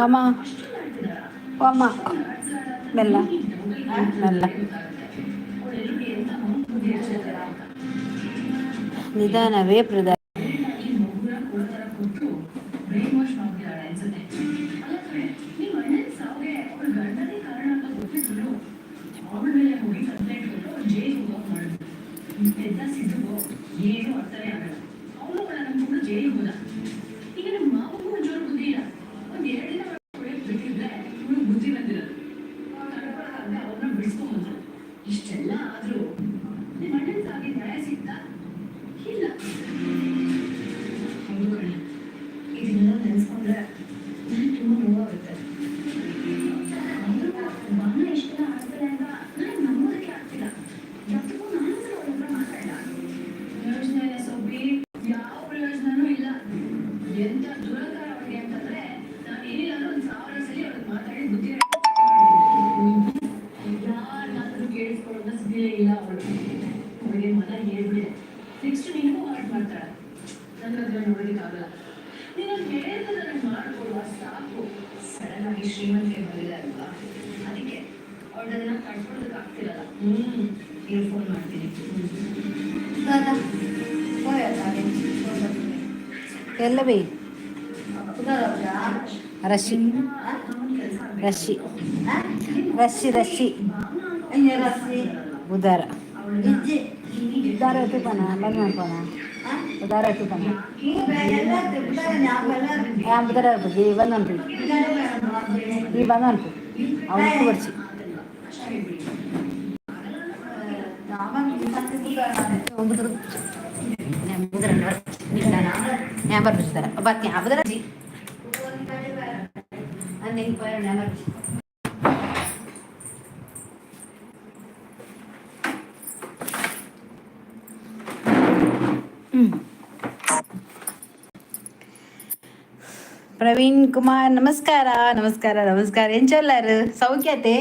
ಅಮ್ಮ, ಅಮ್ಮ, ಮೆಲ್ಲ ಮೆಲ್ಲ, ನಿಧಾನವೇ ಪ್ರಧಾನ. ಎಲ್ಲವೇ ರಶಿ ರಶಿ ರಶಿ ರಶಿ ಉದಾರ ಉದಾರ ಎತ್ತಿಪ್ಪನ ಬಂದ್ ಮಾಡ್ಪನ ಉದಾರ ಎತ್ತಿಪ್ಪನ. ಯಾ ಬುದಾರ ಈ ಬಂದ್ ಅನ್ಪಿ, ಈ ಬಂದ್ ಅನ್ಪು ಅವನಿಗೆ ಬರ್ಚಿ. ഞാൻ പറഞ്ഞു തരാം. അപ്പൊ ഞാൻ ಪ್ರವೀಣ್ ಕುಮಾರ್, ನಮಸ್ಕಾರ, ನಮಸ್ಕಾರ, ನಮಸ್ಕಾರ. ಎಂಚೊಲ್ಲಾರು? ಸೌಖ್ಯತೆ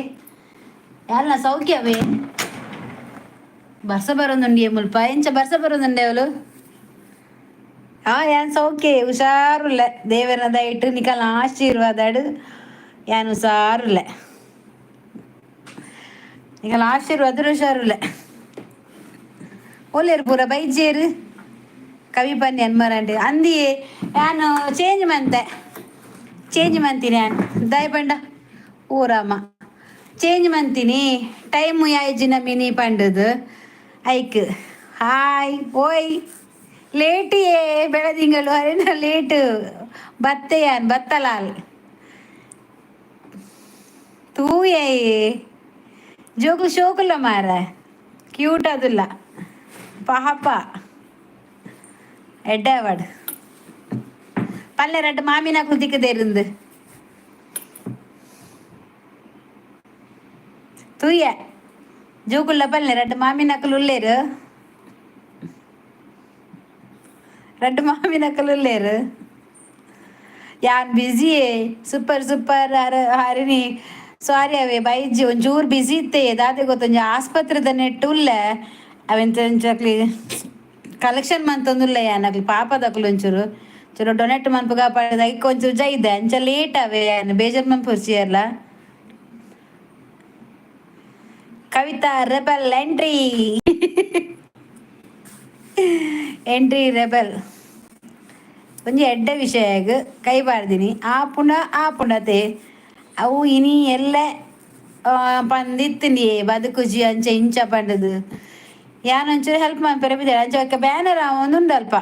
ಯಾಲ್ನ ಸೌಖ್ಯವೇ? ಬರ್ಸ ಬರೋದುಂಡಿಯೇ ಮುಲ್ಪ? ಎಂಚ ಬರ್ಸ ಬರೋದುಂಡೆ ಅವಳು? ಯಾನ್ ಸೌಖ್ಯ, ಹುಷಾರುಲ್ಲ. ದೇವರನ ದಯಟು, ನಿಕಲ್ನ ಆಶೀರ್ವಾದಡು ಯಾನ್ ಹುಷಾರುಲ್ಲ. ನಿಕಲ್ನ ಆಶೀರ್ವಾದ, ಹುಷಾರುಲ್ಲ. ಒಲ್ಲೇರು ಪೂರ ಬೈಜೇರು? ಕವಿ ಪನ್ನಿ ಅನ್ಮರಂಡೆ ಅಂದಿಯೇ. ಯಾನು ಚೇಂಜ್ ಮಂತೆ, ಚೇಂಜ್ ಮಂತೀನಿ ಯಾನ್. ದಯಪಂಡ ಊರಮ್ಮ ಚೇಂಜ್ ಮಂತೀನಿ. ಟೈಮ್ ಯಾಯ್ಜಿನ ಮಿನಿ ಪಂಡದು ಐಕ್. ಹಾಯ್, ಓಯ್, ಲೇಟಿಯೇ ಬೆಳದಿಂಗಳು ಅರೇನ ಲೇಟ್ ಬತ್ತೆಯಾನ್ ಬತ್ತಲಾಲ್ ತೂಯೇ. ಜೋಕುಲು ಶೋಕುಲ್ಲ ಮಾರ, ಕ್ಯೂಟ್ ಅದುಲ್ಲ. ಪಾಪ ಎಡ್ಡೆ ಅವಾಡ್ ಪಲ್ಲೆ ರಡ್ಡ್ ಮಾಮಿನಕುಲು ತಿಕ್ಕದೇರಿಂದು ತೂಯ. ಜೋಕುಲ್ಲ ಪಲ್ಲೆ ರಡ್ಡ್ ಮಾಮಿನಕುಲು ಉಲ್ಲೇರು, ರಡ್ಡ್ ಮಾಮಿನಕುಲು ಉಲ್ಲೇರು. ಯಾನ್ ಬಿಸಿ. ಸೂಪರ್ ಸೂಪರ್ ಹರಿಣಿ, ಸಾರಿ ಅವೇ ಬೈಜಿ, ಒಂಚೂರು ಬಿಸಿ ಇತ್ತೆ. ದಾದೆ ಗೊತ್ತೊಂಜಿ ಆಸ್ಪತ್ರೆದ ನೆಟ್ಟು ಉಲ್ಲೆ. ಅವೆಂತ ಒಂಚಕ್ಲಿ ಕಲೆಕ್ಷನ್ ಮಂತೊಂದುಲ್ಲೆ ಯಾನ್. ಅಕ್ಲು ಪಾಪದಕ್ಲು ಒಂಚೂರು ಚೂರು ಡೊನೇಟ್ ಮನ್ಪುಗ ಪಡೆದ ಐಕ್ ಒಂಚೂರು ಜೈದೆ. ಅಂಚ ಲೇಟ್ ಅವೇ ಯಾನ್, ಬೇಜಾರ್ ಮನ್ಪುರ್ಚಿಯರ್ಲ. Kavita rebel entry, entry rebel. ಒಂಜಿ ಎಡ್ಡೆ ವಿಷಯಗ್ ಕೈ ಪಾಡ್ದಿನಿ. ಆಪುಂಡ ಆಪುಂಡತೆ. ಅವು ಇನಿ ಎಲ್ಲೆ ಪಂದಿತ್ತಿನಿ ಬದುಕುಜಿ ಅಂಚ ಇಂಚ ಪಂಡದು. ಯಾನ್ ಒಂಚೂರು ಹೆಲ್ಪ್ ಮನ್ಪೆರೆ ಬಿದ್ದೆ. ಅಂಚ ಬ್ಯಾನರ್ ಆವೊಂದುಂಡು ಅಲ್ಪ.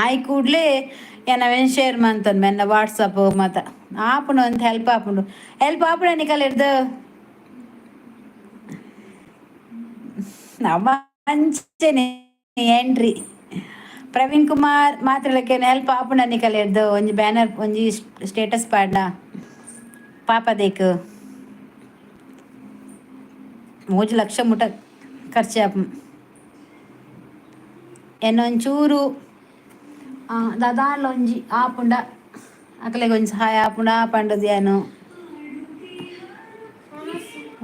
ಆಯ್ ಕೂಡ್ಲೆ ಯಾನ್ ಅವೆನ್ ಶೇರ್ ಮಂತೊಂದು ಮೆನ್ನ ವಾಟ್ಸಪ್ ಮಾತ. ಆಪುಂಡು ಅಂತ ಹೆಲ್ಪ್ ಆಪುಂಡು, ಹೆಲ್ಪ್ ಆಪುಂಡ ನಿಕಲೆಡ್ದ್. ನಮ್ಮ ಅಂಚನೆ ಎಂಟ್ರಿ. ಪ್ರವೀಣ್ ಕುಮಾರ್ ಮಾತ್ರಲಕ್ಕೆ ಹೆಲ್ಪ್ ಆಪುಂಡ ನಿಕಲೆಡ್ದ್? ಒಂಜಿ ಬ್ಯಾನರ್, ಒಂಜಿ ಸ್ಟೇಟಸ್ ಪಾಡ್ನ ಪಾಪದೇಕ್ 3 ಲಕ್ಷ ಮುಟ ಖರ್ಚು ಆಪುಂಡು. ಎನ್ನೊಂಚೂರು ದಾದಾಂಡ್ಲ ಒಂಜಿ ಆಪುಂಡ, ಅಕಲೆಗ್ ಒಂಜಿ ಸಹಾಯ ಆಪುಂಡ ಪಂಡದ್ ಯಾನು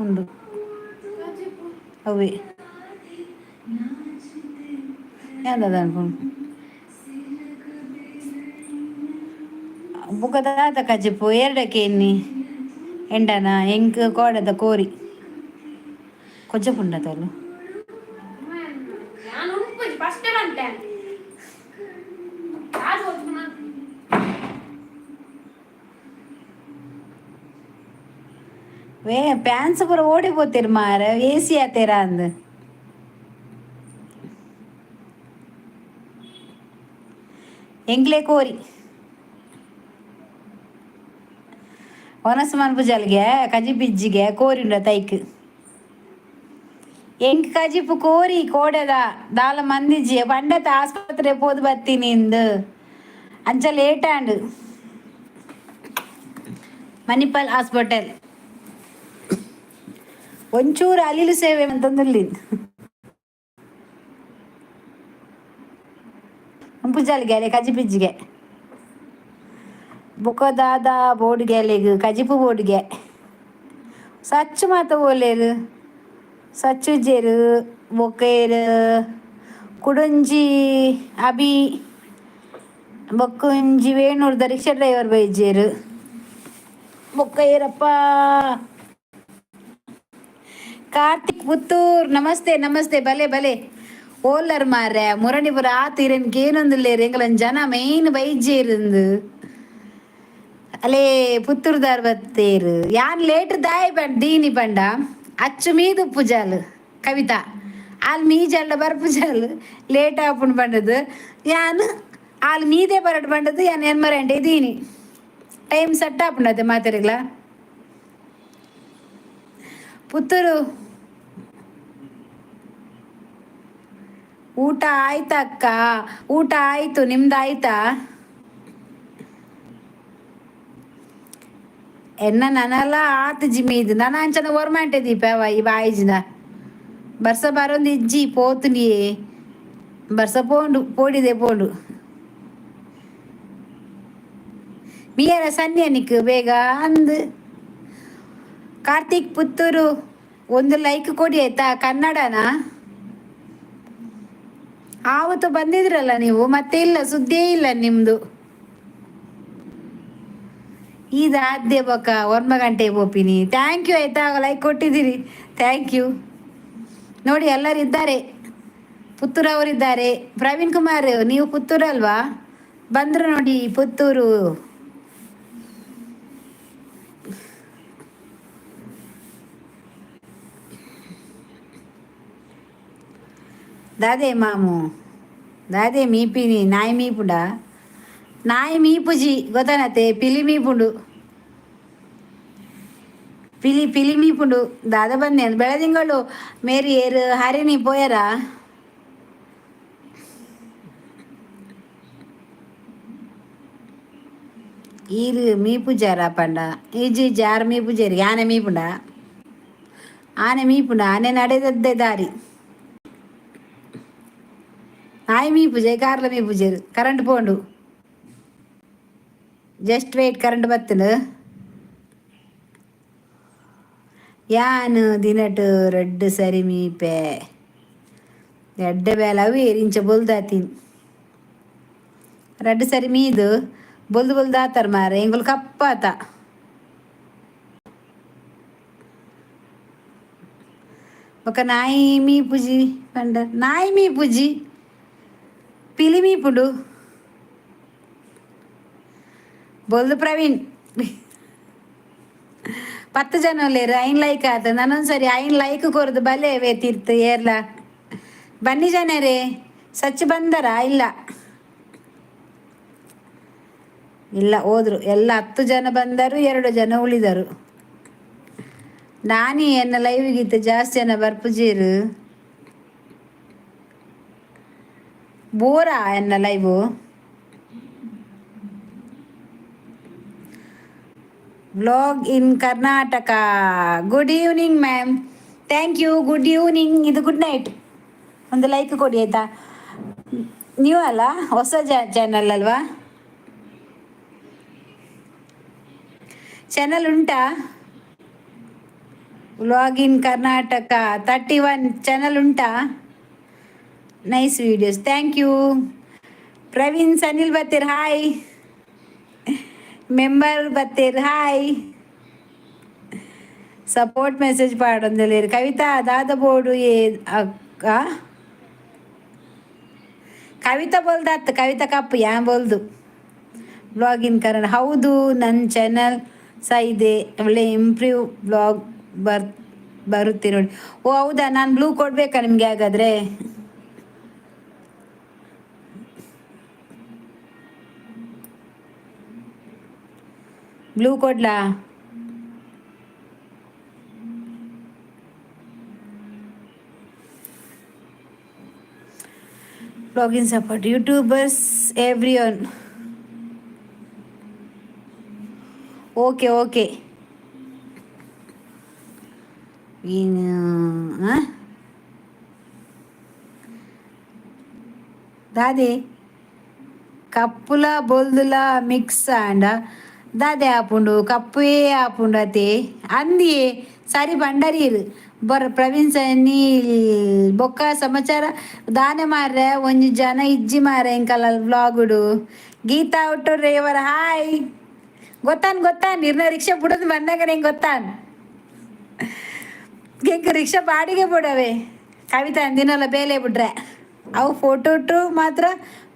ಉಂಡು ಅವ್ವೆ. ಯಾನ್ ದಾದ ಅನ್ಪುಂಡು? ಬುಕ್ಕ ದಾದ ಕಜಿಪು ಏರ್ಡಕ್ಕೆ ಎನ್ನಿ ಎಂಡನ ಎಂಕ್ ಕೋಡದ ಕೋರಿ ಕೊಜ್ಜ ಪುಂಡದಲ್ಲ. ನಾನು ಉಂಪುಜಿ ಫಸ್ಟ್ ಬಂತೆ ಯಾರು ಗೊತ್ತು ನಾನು. ವೇ ಪ್ಯಾನ್ಸ್ ಪೂರ ಓಡಿ ಪೋತೀರ್ ಮಾರ ಎ ಸಿ ಆತೇರ ಅಂದ್. ಎಂಕ್ಲೆ ಕೋರಿ ಒನಸ್ ಮನ್ಪುಜಲ್ಗೆ ಕಜಿ ಬಿಜ್ಜಿಗೆ ಕೋರಿ ಉಂಡ ತೈಕ್ ಎಂಕ್ ಕಜಿಪು ಕೋರಿ ಕೋಡೆದ ದಾಲ ಮಂದಿಜಿ ಪಂಡತ ಆಸ್ಪತ್ರೆ ಪೋದು ಬತ್ತೀನಿ ಇಂದು ಅಂಚ late and Manipal hospital ಒಂಚೂರು ಅಲಿಲು ಸೇವೆ ಅಂತಂದಲ್ಲಿ ಪುಜಾಲ್ಗೆ ಅಲೆ ಕಜಿಪಿಜ್ಜಿಗೆ ಬೊಕ ದಾದ ಬೋರ್ಡ್ಗೆ ಅಲೆಗ್ ಕಜಿಪು ಬೋರ್ಡ್ಗೆ ಸಚ್ಚು ಮಾತ ಓಲೇರು ಸಚ್ಚುಜೇರು ಬೊಕ್ಕೇರು ಕುಡೊಂಜಿ ಅಭಿ ಬೊಕ್ಕೊಂಜಿ ವೇಣೂರ್ದ ರಿಕ್ಷಾ ಡ್ರೈವರ್ ಬೈಜೇರು ಬೊಕ್ಕ ಏರಪ್ಪ. ಕಾರ್ತಿಕ್ ಪುತ್ತೂರ್ ನಮಸ್ತೆ ನಮಸ್ತೆ ಬಲೆ ಬಲೆ. ಓಲ್ಲರ್ ಮಾರ್ರೆ ಮುರಣಿಪುರ ಆತು ಇರೇನ್ಕ ಏನೊಂದಿಲ್ಲೇರು ಎಂಕಲನ್ ಜನ ಮೇನ್ ಬೈಜೇರಿಂದು ಅಲೇ ಪುತ್ತೂರ್ದಾರ್ ಬತ್ತೇರು ಯಾನ್ ಲೇಟ್ ದಾಯ ಪಂಡ ದೀನಿ ಪಂಡ ಅಚ್ಚು ಮೀದು ಪುಜಾಲ್ ಕವಿತಾ ಆಲ್ ಮೀಜಾಲ್ಡ ಬರ್ಪುಜಾಲ್ ಲೇಟ್ ಆಪುಂಡು ಪಂಡದು ಯಾನ್ ಆಲ್ ಮೀದೆ ಬರಡ್ ಪಂಡದು ಯಾನ್ ಎನ್ಮರಂಟೆ ದೀನಿ ಟೈಮ್ ಸೆಟ್ ಆಪುಂಡತೆ ಮಾತೆರೆಗ್ಲ. ಪುತ್ತೂರು ಊಟ ಆಯ್ತಾ ಅಕ್ಕ? ಊಟ ಆಯ್ತು, ನಿಮ್ದು ಆಯ್ತಾ? ಎನ್ನ ನನಲ ಆತ್ ಜಿಮೀದ್ ನನ ಅಂಚನ ಒರ್ಮಾಂಟೆ ದೀಪ ಈ ಬಾಯಿಜಿನ ಬರ್ಸ ಬರೊಂದು ಇಜ್ಜಿ ಪೋತುನಿಯೇ ಬರ್ಸ ಪೋಂಡು ಪೋಡಿದೆ ಪೋಂಡು ಮೀಯರ ಸನ್ಯನಿಕ್ ಬೇಗ ಅಂದ್. ಕಾರ್ತಿಕ್ ಪುತ್ತೂರು ಒಂದು ಲೈಕ್ ಕೊಡಿ ಆಯ್ತಾ? ಕನ್ನಡನಾ? ಆವತ್ತು ಬಂದಿದ್ರಲ್ಲ ನೀವು, ಮತ್ತೆ ಇಲ್ಲ, ಸುದ್ದಿಯೇ ಇಲ್ಲ ನಿಮ್ದು. ಇದು ಬೊಕ್ಕ ಒರ್ಮ ಗಂಟೆ ಪೋಪಿನಿ. Thank you ಆಯ್ತಾ, ಲೈಕ್ ಕೊಟ್ಟಿದ್ದೀರಿ, thank you. ನೋಡಿ ಎಲ್ಲರೂ ಇದ್ದಾರೆ, ಪುತ್ತೂರವರಿದ್ದಾರೆ. ಪ್ರವೀಣ್ ಕುಮಾರ್ ನೀವು ಪುತ್ತೂರು ಅಲ್ವಾ? ಬಂದರು ನೋಡಿ ಪುತ್ತೂರು. ದಾದೆ ಮಾಮು ದಾದೆ ಮೀಪಿನಿ ನಾಯಿ ಮೀಪುಂಡ ನಾಯಿ ಮೀಪುಜಿ ಗೊತ್ತಾನತೆ ಪಿಲಿ ಮೀಪುಂಡು ಪಿಲಿ ಪಿಲಿ ಮೀಪುಂಡು ದಾದ ಬಂದೆ ಬೆಳದಿಂಗಳು ಮೇರಿ ಏರು ಹರಿಣಿ ಪೋಯರ. ಈರು ಮೀಪುಜಾರ ಪಂಡ ಈಜಿ ಜಾರ್ ಮೀಪುಜೇರಿ ಆನೆ ಮೀಪುಂಡ ಆನೆ ಮೀಪುಂಡ ಆನೆ ನಡೆದದ್ದೇ ದಾರಿ ನಾಯಿ ಮೀಪುಜೆ ಕಾರ್ಲ ಮೀಪುಜೇರು ಕರೆಂಟ್ ಪೋಂಡು just wait current ಬತ್ತನು. ಯಾನ್ ದಿನಟ್ ರಡ್ಡ್ ಸರಿ ಮೀಪೆ ಎಡ್ಡೆ ಬೇಲೆ ಅವು ಇಂಚ ಬೊಲ್ದಾತೀನಿ ರಡ್ಡ್ ಸರಿ ಮೀದು ಬೊಲ್ದು ಬೊಲ್ದು ಆತಾರ ಮಾರೆ ಎಂಗುಲು ಕಪ್ಪಾತ. ಬೊಕ ನಾಯಿ ಮೀಪುಜಿ ಪಂಡ ನಾಯಿ ಮೀಪುಜಿ ಪಿಲಿ ಮೀಪುಂಡು ಬೊಲ್ದು ಪ್ರವೀಣ್ ಪತ್ತು ಜನ ಉಲ್ಲೇರು ಐನ್ ಲೈಕ್ ಆತ ನಾನೊಂದ್ಸರಿ ಐನ್ ಲೈಕ್ ಕೊರದು ಬಲೆ ವೇ ತೀರ್ತು ಏರ್ಲ ಬನ್ನಿ ಜನರೇ ಸಚ್ಚು ಬಂದರಾ? ಇಲ್ಲ ಇಲ್ಲ ಹೋದ್ರು ಎಲ್ಲ 10 ಜನ ಬಂದರು, ಎರಡು ಜನ ಉಳಿದರು. ನಾನಿ ಎನ್ನ ಲೈವ್ಗಿತ್ತು ಜಾಸ್ತಿ ಜನ ಬರ್ಪುಜೀರು ಬೋರಾ ಎನ್ನ live. Vlog in Karnataka. Good evening ma'am, thank you. Good evening, ಇದು ಗುಡ್ ನೈಟ್. ಒಂದು ಲೈಕ್ ಕೊಡಿ ಆಯಿತಾ? ನೀವು ಅಲ್ಲ ಹೊಸ ಚಾನಲ್ ಅಲ್ವಾ? ಚಾನಲ್ ಉಂಟಾ? Vlog in Karnataka 31 channel ಉಂಟಾ? Nice videos, thank you. Praveen Sanil ಬತ್ತೀರ್ hi. ಮೆಂಬರ್ ಬತ್ತೇರು. ಹಾಯ್, ಸಪೋರ್ಟ್ ಮೆಸೇಜ್ ಪಾಡೊಂದುಲ್ಲೆರ್. ಕವಿತಾ ದಾದ ಬೋಡು ಏ ಅಕ್ಕ? ಕವಿತಾ ಬೋಲ್ದತ್, ಕವಿತಾ ಕಪ್ಪು ಯಾನ್ ಬೋಲ್ದು. ವ್ಲಾಗ್ ಇನ್ ಕನ್ನಡ. ಹೌದು, ನನ್ನ ಚಾನಲ್ ಸಹ ಇದೆ. ಒಳ್ಳೆ ಇಂಪ್ರೂವ್ ವ್ಲಾಗ್ ಬರುತ್ತೆ ನೋಡಿ. ಓ ಹೌದಾ? ನಾನು ಬ್ಲೂ ಕೊಡಬೇಕಾ ನಿಮಗೆ ಹಾಗಾದರೆ? Blue ಕೊಡ್ಲಾ? Vlog in support YouTubers everyone. Okay okay. ಹಾಂ ದಾದೆ ಕಪ್ಪುಲ ಬೊಲ್ದುಲ ಮಿಕ್ಸ್ ಆಂಡ ದಾದೆ ಆಪುಂಡು? ಕಪ್ಪೇ ಆಪುಂಡು ಅತೆ ಅಂದಿಯೇ ಸರಿ ಬಂಡರೀರು ಬೊರ. ಪ್ರವೀಣ್ ಸನೀಲ್, ಬೊಕ್ಕ ಸಮಾಚಾರ ದಾನೆ ಮಾರ್ರೆ? ಒಂಜಿ ಜನ ಇಜ್ಜಿ ಮಾರ್ರೆ ಎಂಕಲ್ಲ ವ್ಲಾಗುಡು. ಗೀತಾ ಒಟ್ಟು ರೇವರ್, ಹಾಯ್. ಗೊತ್ತಾನ್ ಗೊತ್ತಾನ್, ಇರ್ನ ರಿಕ್ಷಾ ಬುಡದು ಬಂದಾಗ ನಿಂಗೆ ಗೊತ್ತಾನ್. ಎಂಕ್ ರಿಕ್ಷಾ ಬಾಡಿಗೆ ಬಿಡವೆ. ಕವಿತಾ ದಿನಲ ಬೇಲೆ ಬಿಡ್ರೆ ಅವು ಫೋಟೋ ಟು ಮಾತ್ರ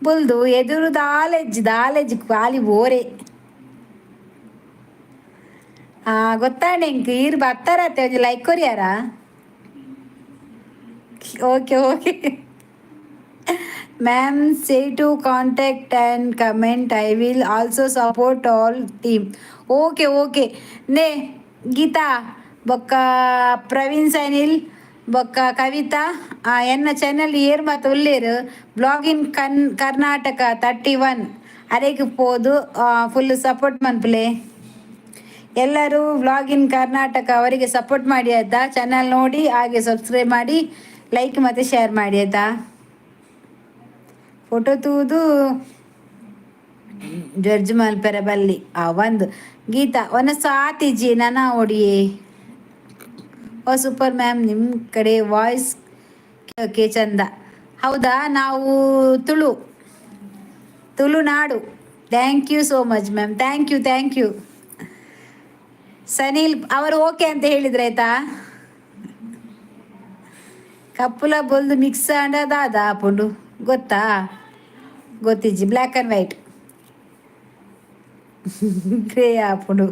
ಬುಲ್ದು, ಎದುರು ದಾಲೆಜ್ಜಿ ದಾಲೆಜ್ಜಿ ಖಾಲಿ ಬೋರೆ. ಗೊತ್ತಾಂಡ್ ಎಂಕ್. ಈರ್ ಬತ್ತಾರತ್ತೆ, ಒಂಜಿ like ಕೊರಿಯಾರ? Okay okay ma'am, say to contact and comment. I will also support all team. Okay okay. ನೇ ಗೀತಾ ಬೊಕ್ಕ ಪ್ರವೀಣ್ ಸನಿಲ್ ಬೊಕ್ಕ ಕವಿತಾ, ಎನ್ನ ಚಾನಲ್ ಏರ್ ಮಾತ ಉಲ್ಲೇರು, ಬ್ಲಾಗ್ ಇನ್ ಕರ್ನಾಟಕ 31 ಅರೆಗ್ ಪೋದು ಫುಲ್ ಸಪೋರ್ಟ್ ಮನ್ಪುಲೆ ಎಲ್ಲರೂ. ವ್ಲಾಗ್ ಇನ್ ಕರ್ನಾಟಕ ಅವರಿಗೆ ಸಪೋರ್ಟ್ ಮಾಡಿ ಆಯ್ತಾ? ಚಾನಲ್ ನೋಡಿ, ಹಾಗೆ ಸಬ್ಸ್ಕ್ರೈಬ್ ಮಾಡಿ, ಲೈಕ್ ಮತ್ತು ಶೇರ್ ಮಾಡಿ ಆಯ್ತಾ? ಫೋಟೋ ತೂದು ಜಡ್ಜ್ ಮಲ್ಪೆರೆ ಬಲ್ಲಿ. ಆ ಒಂದು ಗೀತಾ ಒನ ಸಾತಿಜಿ ನನ ಒಡಿಯೇ. ಓ ಸೂಪರ್ ಮ್ಯಾಮ್, ನಿಮ್ಮ ಕಡೆ ವಾಯ್ಸ್ ಕೇಳೋಕೆ ಚಂದ. ಹೌದಾ? ನಾವು Tulu, Tulunadu. Thank you so much ma'am. Thank you, thank you. Sanil ಅವರು ಓಕೆ ಅಂತ ಹೇಳಿದ್ರೆ ಆಯ್ತಾ? ಕಪ್ಪುಲ ಬೊಲ್ದು ಮಿಕ್ಸ್ ಆಂಡ ದಾದ ಆಪುಂಡು ಗೊತ್ತಾ? ಗೊತ್ತಿಜ್ಜಿ. ಬ್ಲ್ಯಾಕ್ ಆ್ಯಂಡ್ ವೈಟ್, ಗ್ರೇ ಆಪುಂಡು.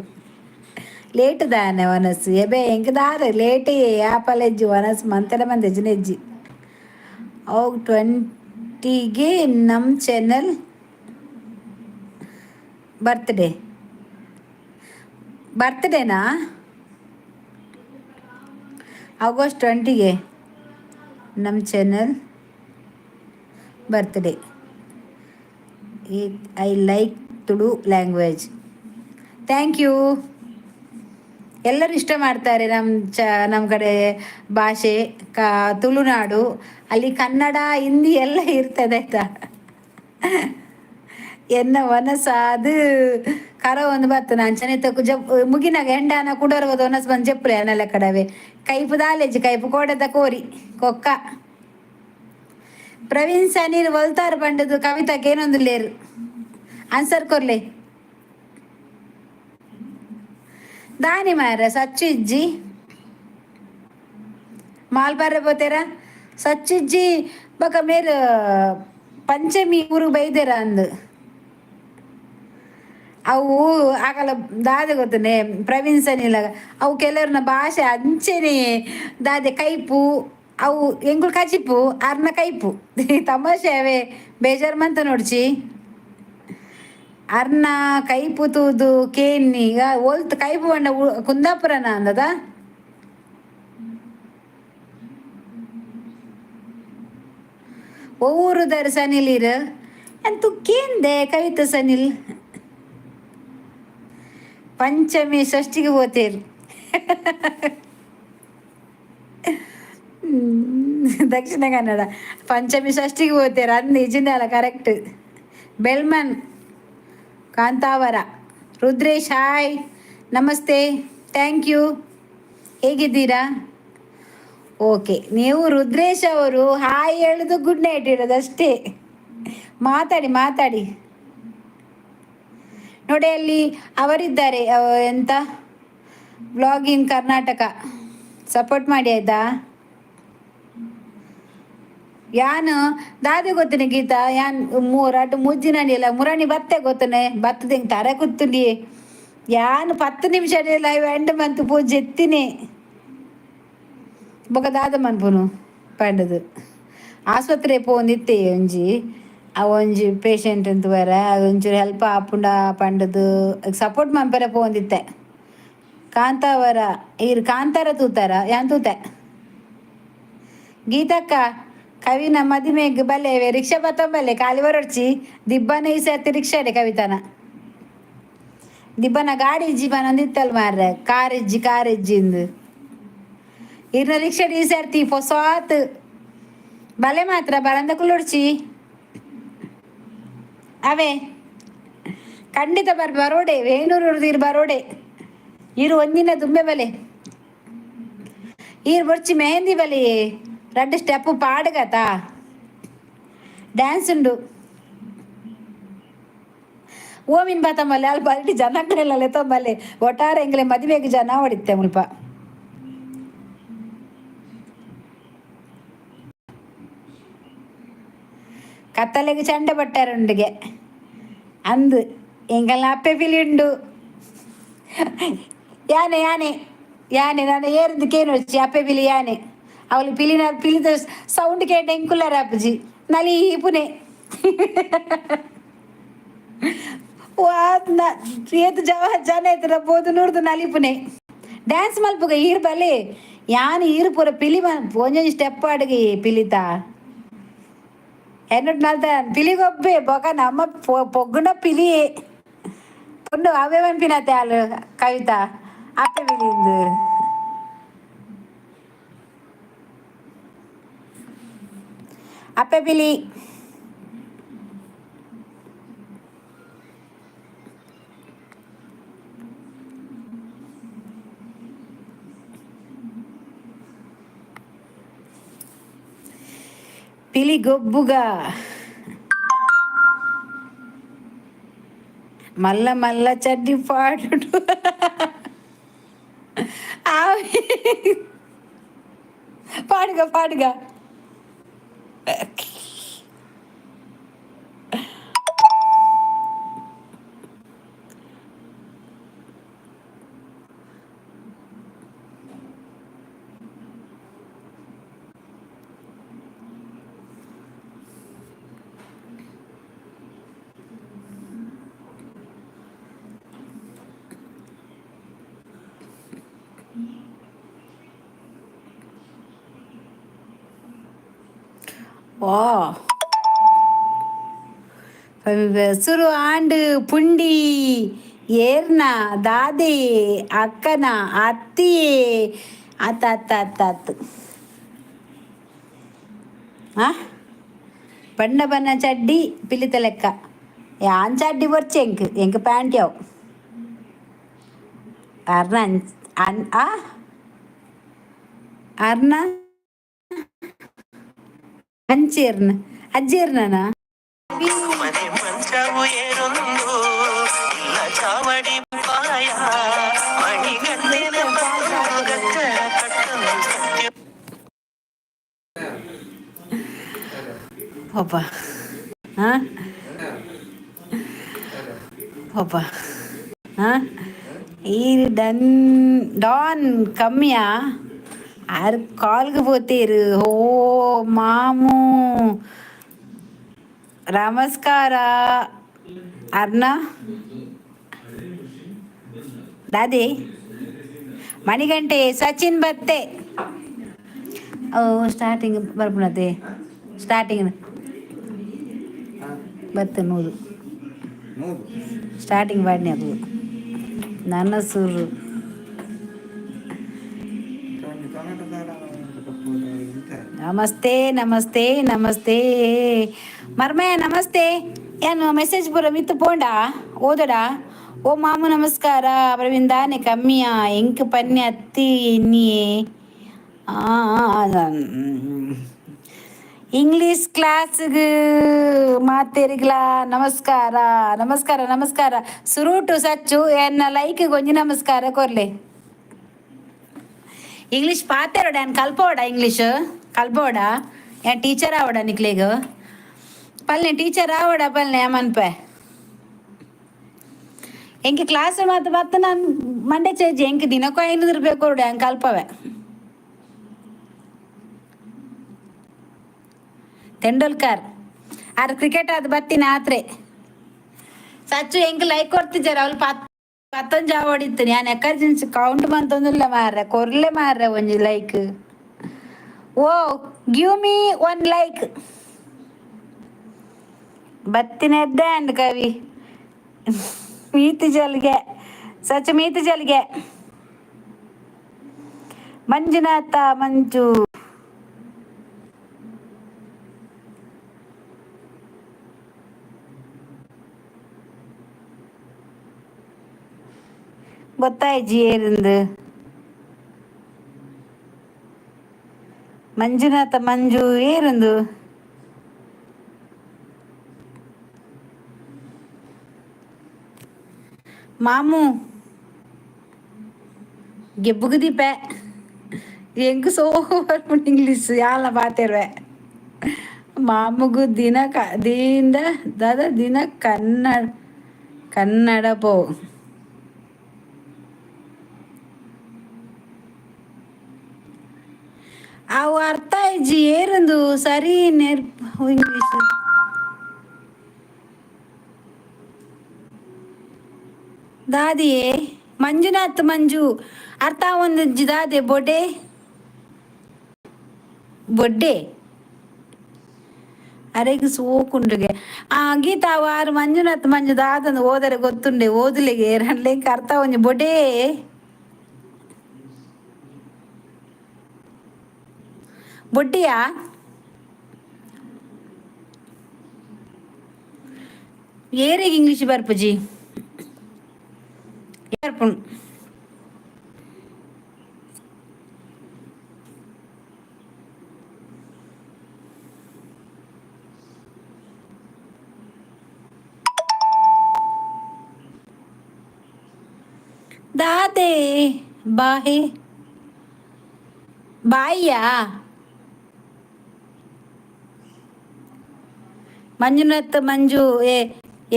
ಲೇಟ್ ದಾನೆ ವನಸ್ಸು ಎಬೆ ಎಂಕ್ ದಾದ ಲೇಟ್ ಆಪಲೆಜ್ಜಿ ವನಸ್ಸು ಮಂತೆರ ಮಂದೆಜ್ಜಿ ನೆಜ್ಜಿ. ಅವು 20ಗೆ ನಮ್ಮ ಚಾನಲ್ ಬರ್ತ್ಡೇ. ಬರ್ತ್ಡೇನಾ? ಆಗಸ್ಟ್ 20ಗೆ ನಮ್ಮ channel birthday. I like Tulu language. Thank you. ಎಲ್ಲರೂ ಇಷ್ಟ ಮಾಡ್ತಾರೆ ನಮ್ಮ ಕಡೆ ಭಾಷೆ. ತುಳುನಾಡು, ಅಲ್ಲಿ ಕನ್ನಡ, ಹಿಂದಿ ಎಲ್ಲ ಇರ್ತದೆ ಆಯ್ತಾ? ಎನ್ನ ವನಸಾದು ಕರ ಒಂದು ಬತ್ತು ಅಂಚನೆ ತಕ್ಕು ಜಪ್ ಮುಗಿನಾಗ ಎಂಡಾನ ಕುಡರ್ಬೋದು. ಒನಸ್ ಬಂದು ಜಪ್ಪುಲೆ ಅನ್ನಲ್ಲ ಕಡವೆ ಕೈಪು ದಾಲೇಜಿ ಕೈಪು ಕೋಡೆದ ಕೋರಿ ಕೊಕ್ಕ. ಪ್ರವೀಣ್ ಸನೀರ್ ಒಲ್ತಾರ್ ಪಂಡದು ಕವಿತಾಕ್ಕೆ ಏನೊಂದು ಲೇರು ಆನ್ಸರ್ ಕೊರ್ಲೆ. ದಾನಿ ಮಾರ ಸಚ್ಚು ಇಜ್ಜಿ ಮಾಲ್ಪಾರೆ ಪೋತೇರಾ? ಸಚ್ಚಿಜ್ಜಿ. ಬೊಕ ಮೇರ್ ಪಂಚಮಿ ಊರು ಬೈದೇರ ಅಂದು. ಅವು ಆಗಲ ದಾದೆ ಗೊತ್ತನೆ ಪ್ರವೀಣ್ ಸನಿಲಾಗ ಅವು ಕೆಲವ್ರನ್ನ ಭಾಷೆ ಅಂಚೆನೆ ದಾದೆ ಕೈಪು. ಅವು ಎಂಗುಲ್ ಕಜಿಪು, ಅರ್ನ ಕೈಪು. ತಮಾಷೆ ಅವೇ, ಬೇಜಾರ್ ಮಂತ ನೋಡ್ಚಿ. ಅರ್ನ ಕೈಪು ತೂದು ಕೇನ್ನಿ ಒಲ್ತು ಕೈಪು ಬಣ್ಣ ಕುಂದಾಪುರನ ಅಂದದ. ಒವ್ವೂರುದಾರ್ ಸನಿಲೀರ್ ಅಂತೂ ಕೇಂದೆ ಕವಿತ ಸನಿಲ್. ಪಂಚಮಿ ಷಷ್ಠಿಗೆ ಹೋತೇರು. ದಕ್ಷಿಣ ಕನ್ನಡ. ಪಂಚಮಿ ಷಷ್ಠಿಗೆ ಹೋತೇರು ಅಂದ್ ನಿಜನಲ್ಲ ಕರೆಕ್ಟ್. ಬೆಲ್ಮನ್, ಕಾಂತಾವರ. ರುದ್ರೇಶ್ ಹಾಯ್, ನಮಸ್ತೆ, thank you. ಹೇಗಿದ್ದೀರಾ? ಓಕೆ. ನೀವು ರುದ್ರೇಶ್ ಅವರು ಹಾಯ್ ಹೇಳೋದು, ಗುಡ್ ನೈಟ್ ಹೇಳೋದು ಅಷ್ಟೇ. ಮಾತಾಡಿ ಮಾತಾಡಿ. ನೋಡಿ, ಅಲ್ಲಿ ಅವರಿದ್ದಾರೆ. ಎಂತ ಬ್ಲಾಗ್ ಇನ್ ಕರ್ನಾಟಕ, ಸಪೋರ್ಟ್ ಮಾಡಿ, ಆಯ್ತಾ? ಯಾನು ದಾದೆ ಗೊತ್ತನೆ ಗೀತಾ, ಯಾನ್ ಮೂರಾಟು ಮೂಜಿನಂಡಿಲ್ಲ ಮುರಾಣಿ ಬತ್ತೆ ಗೊತ್ತನೆ ಬತ್ತದ ತರೆ ಕೂತುಂಡಿ. ಯಾನ್ 10 ನಿಮಿಷ ಲೈವ್ ಎಂಡ್ ಮಂತು ಪೂಜೆ ಎತ್ತಿನಿ. ಬೊಕ ದಾದ ಮನ್ಪುನು ಪಂಡದು ಆಸ್ಪತ್ರೆ ಪೋಂದಿತ್ತೆ. ಒಂಜಿ ಆ ಒಂಜಿ ಪೇಷಂಟ್ ಅಂತ ಬರ ಒಂಚೂರು ಹೆಲ್ಪ್ ಆಪುಂಡ ಪಂಡದು ಸಪೋರ್ಟ್ ಮನ್ಪರೆ ಪೋಂದಿತ್ತೆ. ಕಾಂತಾವರ ಈರ್ ಕಾಂತಾರ ತೂತಾರ? ಯಾನ್ ತೂತೆ. ಗೀತಕ್ಕ, ಕವಿನ ಮದಿಮೆಗ್ ಬಲೆ, ರಿಕ್ಷಾ ಬತ್ತಂಬಲೆ, ಖಾಲಿ ಬರೊಡ್ಚಿ. ದಿಬ್ಬನ ಈ ಸರ್ತಿ ರಿಕ್ಷಾ ಕವಿತನ. ದಿಬ್ಬನ ಗಾಡಿ ಇಜ್ಜಿ ಪನೊಂದಿತ್ತಲ್ ಮಾರ್ರೆ, ಕಾರ್ ಇಜ್ಜಿ, ಕಾರ್ ಇಜ್ಜಿಂದು. ಇರ್ನ ರಿಕ್ಷಾ ಈ ಸರ್ತಿ ಪೊಸಾತ್ ಬಲೆ ಮಾತ್ರ ಬರಂದ ಕುಲ್ಲೊಡ್ಚಿ. ಅವೇ ಖಂಡಿತ ಬರೋಡೆ. ವೇಣೂರು ಇರ್ ಬರೋಡೆ. ಇರು ಒಂದಿನ ದುಂಬೆ ಬಲೆ. ಈರ್ ಬೊರ್ಚಿ ಮೆಹಂದಿ ಬಲಿ, ರಡ್ಡು ಸ್ಟೆಪ್ ಪಾಡುಗತ, ಡ್ಯಾನ್ಸ್ ಉಂಡು. ಓಮಿನ್ ಬಾತಂಬಲ್ಲೆ ಅಲ್ಲಿ ಬಲ್ಟಿ ಜನಕ್ಲೆಲ್ಲ ಲೆತ್ತೊಂಬಲ್ಲೆ. ಒಟ್ಟಾರೆ ಎಂಗ್ಲೆ ಮದುವೆಗೆ ಜನ ಹೊಡಿತ್ತೆ ಮುಲ್ಪ. ಕತ್ತಲೆಗೆ ಚಂಡೆ ಬಟ್ಟಾರುಂಡಿಗೆ ಅಂದು ಎಂಗಲ್ನ ಅಪ್ಪೆ ಪಿಲಿ ಉಂಡು. ಯಾನೆ ಯಾನೆ ಯಾನೆ ನಾನು ಏರಿಂದು ಕೇನು వచ్చಿ ಅಪ್ಪೆ ಪಿಲಿ ಯಾನೆ. ಅವಳು ಪಿಲಿನ ಪಿಲಿದ ಸೌಂಡ್ ಕೇಟ ಎಂಕುಲ್ಲಾರ ಅಪ್ಪಜಿ ನಲಿ ಪುನೆ ಏತ್ ಜವ ಜನ ಐತ್ರ ಬೋದು ನೂರ್ದು ನಲಿಪುನೆ. ಡ್ಯಾನ್ಸ್ ಮಲ್ಪುಗ ಈರ್ ಬಲೆ. ಯಾನ್ ಈರ್ ಪೂರ ಪಿಲಿ ಒಂಜೊಂಜಿ ಸ್ಟೆಪ್ ಅಡುಗೆ ಪಿಲಿತ ಎನ್ನೊಟ್ಟು ನಲ್ತ ಪಿಲಿಗೊಬ್ಬೆ. ಬೊಕ ನಮ್ಮ ಪೊಗ್ಗುನ ಪಿಲಿ ಪೊಣ್ಣು ಅವೇ ಪನ್ಪಿನತೆ ಆಲ್ ಕವಿತಾ ಅಪ್ಪೆ ಪಿಲಿಂದು. ಅಪ್ಪೆ ಪಿಲಿ. ಪಿಲಿ ಗೊಬ್ಬುಗ ಮಲ್ಲ ಮಲ್ಲ ಚಡ್ಡಿ ಪಾಡುಡು. ಪಾಡುಗ ಪಾಡುಗ. ಓ ಸುರು ಆಂಡ್ ಪುಂಡಿ ಏರ್ನ ದಾದೆ ಅಕ್ಕನ ಅತ್ತಿ ಅತ್ತ ಅತ್ತ ಅತ್ತ ಅತ್ತು ಆ ಬಣ್ಣ ಬಣ್ಣ ಚಡ್ಡಿ ಪಿಲಿತ ಲೆಕ್ಕ. ಯಾನ್ ಚಡ್ಡಿ ಬೊರ್ಚಿ ಎಂಕ್ ಎಂಕ್ ಪ್ಯಾಂಟ್ ಯಾವು ಅರ್ನ ಅನ್ ಆ ಅರ್ನ ಅಂಚೇರ್ನ ಅಜ್ಜೇರ್ನ. ಮನೆ ಮಂಚವು ಏರೊಂದು ಇಲ್ಲ ಚಾವಡಿ ಪಾಯ ಮಣಿಗಣ್ಣಿನ ಗಕ್ಕರ ಕಟ್ಟೊಂದು ಸತ್ಯ. ಒಬ್ಬ ಹಾಂ ಒಬ್ಬ ಹಾಂ ಈ ಡನ್ ಡಾನ್ ಕಮ್ಮಿಯಾ ಆರ್ ಕಾಲ್ಗೆ ಪೋತೀರು. ಓ ಮಾಮು ನಮಸ್ಕಾರ. ಅರ್ನ ದಾದಿ ಮಣಿಗಂಟೆ ಸಚಿನ್ ಬತ್ತೆ. ಓ ಸ್ಟಾರ್ಟಿಂಗ್ ಬರ್ಪುಣತೆ ಸ್ಟಾರ್ಟಿಂಗ್ ಬತ್ತೆ 100. 100. ಸ್ಟಾರ್ಟಿಂಗ್ ಬಾಡ್ನೆ ಅದು ನನ್ನ ಸುರು. ನಮಸ್ತೆ ನಮಸ್ತೆ ನಮಸ್ತೆ ಮರ್ಮೆ ನಮಸ್ತೆ. ಏನು ಮೆಸೇಜ್ ಪೂರ ಮಿತ್ತು ಪೋಂಡ ಓದಡ. ಓ ಮಾಮು ನಮಸ್ಕಾರ. ಪ್ರವೀಣ್ ಕಮ್ಮಿಯಾ ಎಂಕ್ ಪನ್ನೆ ಅತ್ತಿ ಇನ್ನಿಯೇ. ಇಂಗ್ಲೀಷ್ ಕ್ಲಾಸ್ಗೆ ಮಾತೇರಿಗ್ಲಾ ನಮಸ್ಕಾರ ನಮಸ್ಕಾರ ನಮಸ್ಕಾರ. ಸುರೂಟು ಸಚ್ಚು ಎನ್ನ ಲೈಕ್ ಗೊಂಜಿ ನಮಸ್ಕಾರ ಕೊರ್ಲೆ. ಇಂಗ್ಲೀಷ್ ಪಾತೆರೋಡ ಏನ್ ಕಲ್ಪೋಡ? ಇಂಗ್ಲೀಷ್ ಕಲ್ಪೋಡ? ಏನ್ ಟೀಚರ್ ಆವಡ ನಿಕ್ಲೆಗ್? ಪಲ್ನೆ, ಟೀಚರ್ ಆವಡ ಪಲ್ನೆ ಅಮನ್ಪೆ. ಎಂಕೆ ಕ್ಲಾಸ್ ಮಾತು ಬತ್ತ ನಾನು ಮಂಡೆ ಚೇಜಿ. ಎಂಕ್ ದಿನಕ್ಕೂ 500 ರೂಪಾಯಿ ಕೊರಡು, ಹೆಂಗೆ ಕಲ್ಪವೆ. ತೆಂಡೂಲ್ಕರ್ ಆರ್ ಕ್ರಿಕೆಟ್ ಅದು ಬತ್ತಿನ ಆತ್ರೆ. ಸಚ್ಚು, ಎಂಕ್ ಲೈಕ್ ಕೊಡ್ತಿದ್ದಾರೆ ಅವ್ಳು. ಪತ್ತೊಂಜಿ ಆವಡಿತ್ತು. ನಾನು ಎಕ್ಕರ್ಜೆನ್ಸಿ ಕೌಂಟ್ ಮಂತೊಂದುಲ್ಲ ಮಾರ್ರೆ. ಕೊರ್ಲೆ ಮಾರ್ರೆ ಒಂಜಿ like. Oh, give me one like. ಬತ್ತಿನ ಎದ್ದೆ ಅಂಡ್ ಕವಿ ಮೀತಿ ಜಲ್ಗೆ. ಸಚ್ಚ ಮೀತಿ ಜಲ್ಗೆ. ಮಂಜುನಾಥ ಮಂಜು. ಗೊತ್ತಾಯ್ಜಿ ಏರಿಂದು. ಮಂಜುನಾಥ ಮಂಜು ಏರಿಂದು? ಮಾಮು ಗೆಬ್ಬುಗುದೀಪೆ. ಎಂಕ್ ಸೋಕು ಬರ್ಪುಂಡು ಇಂಗ್ಲೀಷ್. ಯಾಲ್ನ ಪಾತೆರ್ವೆ. ಮಾಮುಗು ದಿನ ಕ ದಿಂದ ದದ ದಿನ ಕನ್ನಡ ಕನ್ನಡ ಪೋ. ಅವು ಅರ್ಥ ಇಜ್ಜಿ. ಏರಂದು ಸರಿ ನೇರ್ ಇಂಗ್ಲೀಷ್. ದಾದಿಯೇ ಮಂಜುನಾಥ್ ಮಂಜು, ಅರ್ಥ ಒಂದು ದಾದೆ. ಬೊಡ್ಡೆ ಬೊಡ್ಡೆ ಅರೆಗ್ ಸೋಕುಂಡುಗೆ. ಆ ಗೀತಾ ವಾರು ಮಂಜುನಾಥ್ ಮಂಜು ದಾದಂದು ಓದರೆ ಗೊತ್ತುಂಡೆ. ಓದುಲೆಗೆ ರನ್ಲೆಂಕ್ ಅರ್ಥ ಒಂಜಿ ಬೊಡೇ. ಬೊಡ್ಡಿಯಾ? ಏರೆಗ್ ಇಂಗ್ಲೀಷ್ ಬರ್ಪುಜಿ? ಬರ್ಪುಂಡು. ದಾದೆ ಬಾಹೆ ಬಾಯಿಯಾ? ಮಂಜುನಾಥ್ ಮಂಜು, ಏ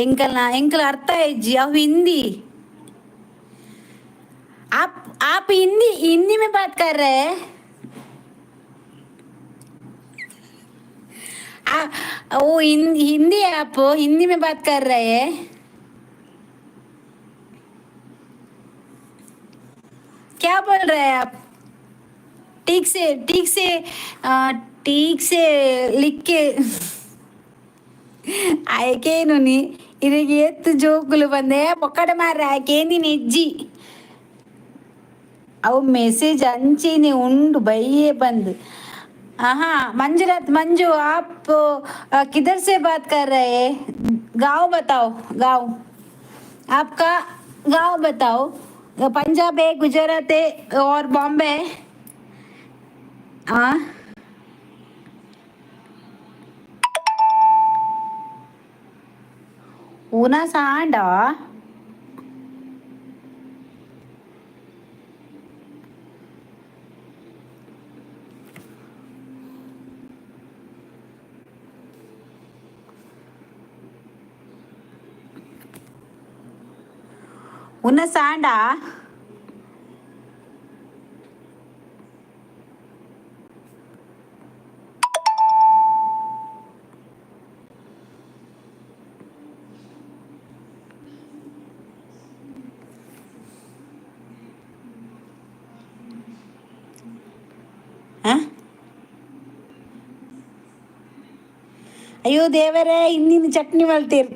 ಎಂಕಲ್ನ ಎಂಕಲ್ ಅರ್ಥ ಇಜ್ಜಿ. ಅವು ಹಿಂದಿ. आप आप हिंदी हिंदी में बात कर रहे हैं? वो हिंदी, आप हिंदी में बात कर रहे हैं? क्या बोल रहे हैं आप? ठीक से ठीक से ठीक से लिख के ಆಯ್ಕೇನು. ಇದಕ್ಕೆ ಎತ್ತು ಜೋಕುಲು ಬಂದೆ ಬೊಕ್ಕಡೆ ಮಾರ್ರೆ. ಆಯ್ಕೇಂದಿನ ಇಜ್ಜಿ. ಅವು ಮೆಸೇಜ್ ಅಂಚಿನಿ ಉಂಡು ಬಯ್ಯೇ ಬಂದು. हाँ मंजुनाथ मंजू, आप किधर से बात कर रहे हैं? गांव बताओ, गांव आपका, गांव बताओ. पंजाब है, गुजरात है और बॉम्बे है? हाँ, ऊना सांडा. ఉన్న సాండా? ಅಯ್ಯೋ ದೇವರೇ, ಇನ್ನಿನ ಚಟ್ನಿ ಮಲ್ತೀರ್.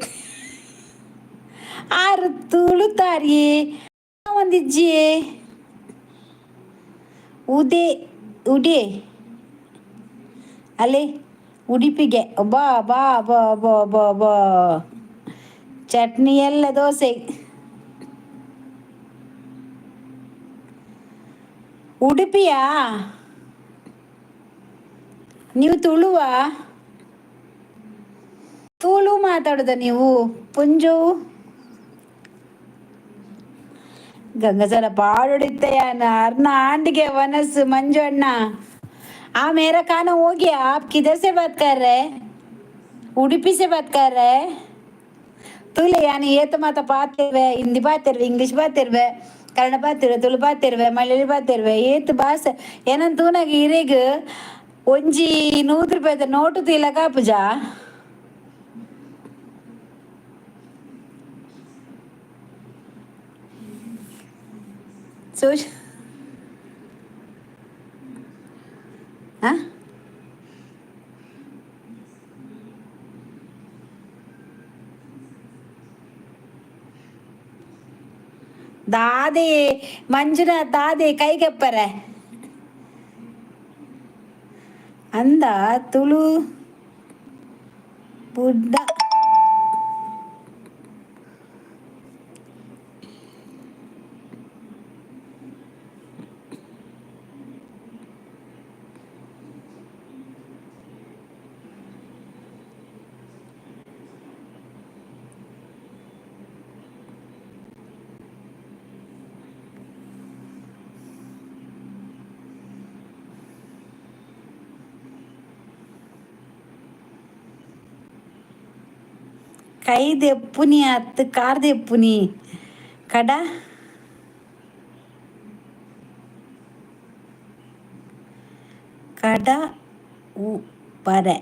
ಆರು ತುಳುತಾರಿಯೇ ಒಂದಿಜ್ಜಿಯೇ. ಉದೆ ಉಡಿ ಅಲ್ಲೇ ಉಡುಪಿಗೆ. ಬಾ ಬಾ ಬಾ ಬಾ ಬಾ ಬಾ. ಚಟ್ನಿ ಎಲ್ಲ ದೋಸೆ. ಉಡುಪಿಯಾ? ನೀವು ತುಳುವಾ? ಮಾತಾಡುದ ನೀವು ಪುಂಜು ಗಂಗಸರ ಪಾಡುಡಿತ್ತಯ್ಯ ಅರ್ನ आंडिगे वनस मंजू अण्णा। आ मेरा खाना हो गया। आप किधर से बात कर रहे? उडुपी से बात कर रहे? ತುಲೆ ಯಾನು ಏತ ಮಾತ ಪಾತಿರ್ವೆ, ಹಿಂದಿ ಪಾತಿರ್ವೆ, ಇಂಗ್ಲೀಷ್ ಪಾತಿರ್ವೆ, ಕನ್ನಡ ಪಾತಿರ್ವೆ, ತುಳು ಪಾತಿರ್ವೆ, ಮಲಯಾಳಿ ಪಾತಿರ್ವೆ, ಏತ್ ಭಾಷೆ ಏನಂತ ತೂನಾಗ ಇರೆಗ್ ಒಂಜಿ 100 ರೂಪಾಯಿದ ನೋಟು ತೀಲಕ ಆಪುಜಾ? ಸೋಶ್ ಆ ದಾದೆ ಮಂಜುನಾಥ್ ದಾದೆ ಕೈಗೆಪ್ಪರೆ ಅಂದ ತುಳು ಬುಡ್ಡ. ಕೈದೆಪ್ಪುನಿ ಅತ್ತು ಕಾರ್ದೆಪ್ಪುನಿ ಕಡ ಕಡ ಉಪ್ಪರೆ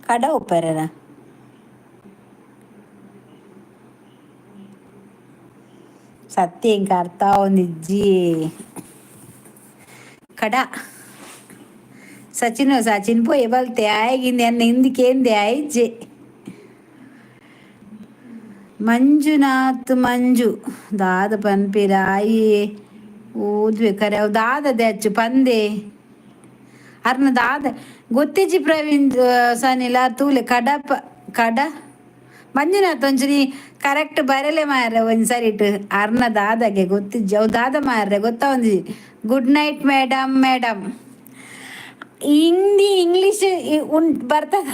ಕಡ ಉಪ್ಪರೆನ. ಸತ್ಯ ಎಂಕ ಅರ್ಥ ಆವೊಂದಿಜ್ಜಿ. ಕಡ ಸಚಿನ್ ಸಚಿನ್ ಪೋಯೆ ಬಲ್ತೆ ಆಯಗಿಂದ ಎನ್ನ ಹಿಂದಿಕೇಂದೆ ಆಯ್ಜೆ. ಮಂಜುನಾಥ್ ಮಂಜು ದಾದ ಪನ್ಪಿರ ಆಯಿ ಓದ್ವೆ ಕರೆ ಅವು ದಾದ ದೆಚ್ಚು ಪಂದೆ ಅರ್ನ ದಾದ ಗೊತ್ತಿಜ್ಜಿ. ಪ್ರವೀಣ್ ಸನಿಲ ತೂಲೆ ಕಡಪ ಕಡ ಮಂಜುನಾಥ್ ಒಂಚೂರಿ ಕರೆಕ್ಟ್ ಬರಲೆ ಮಾರ್ರೆ ಒಂಜಿ ಸರಿಟ್. ಅರ್ನ ದಾದಗೆ ಗೊತ್ತಿಜ್ಜಿ ಅವು ದಾದ ಮಾರ್ರೆ ಗೊತ್ತಾ ಒಂಜಿ. Good night madam. Madam, Hindi English ಉಂಟು ಬರ್ತದ?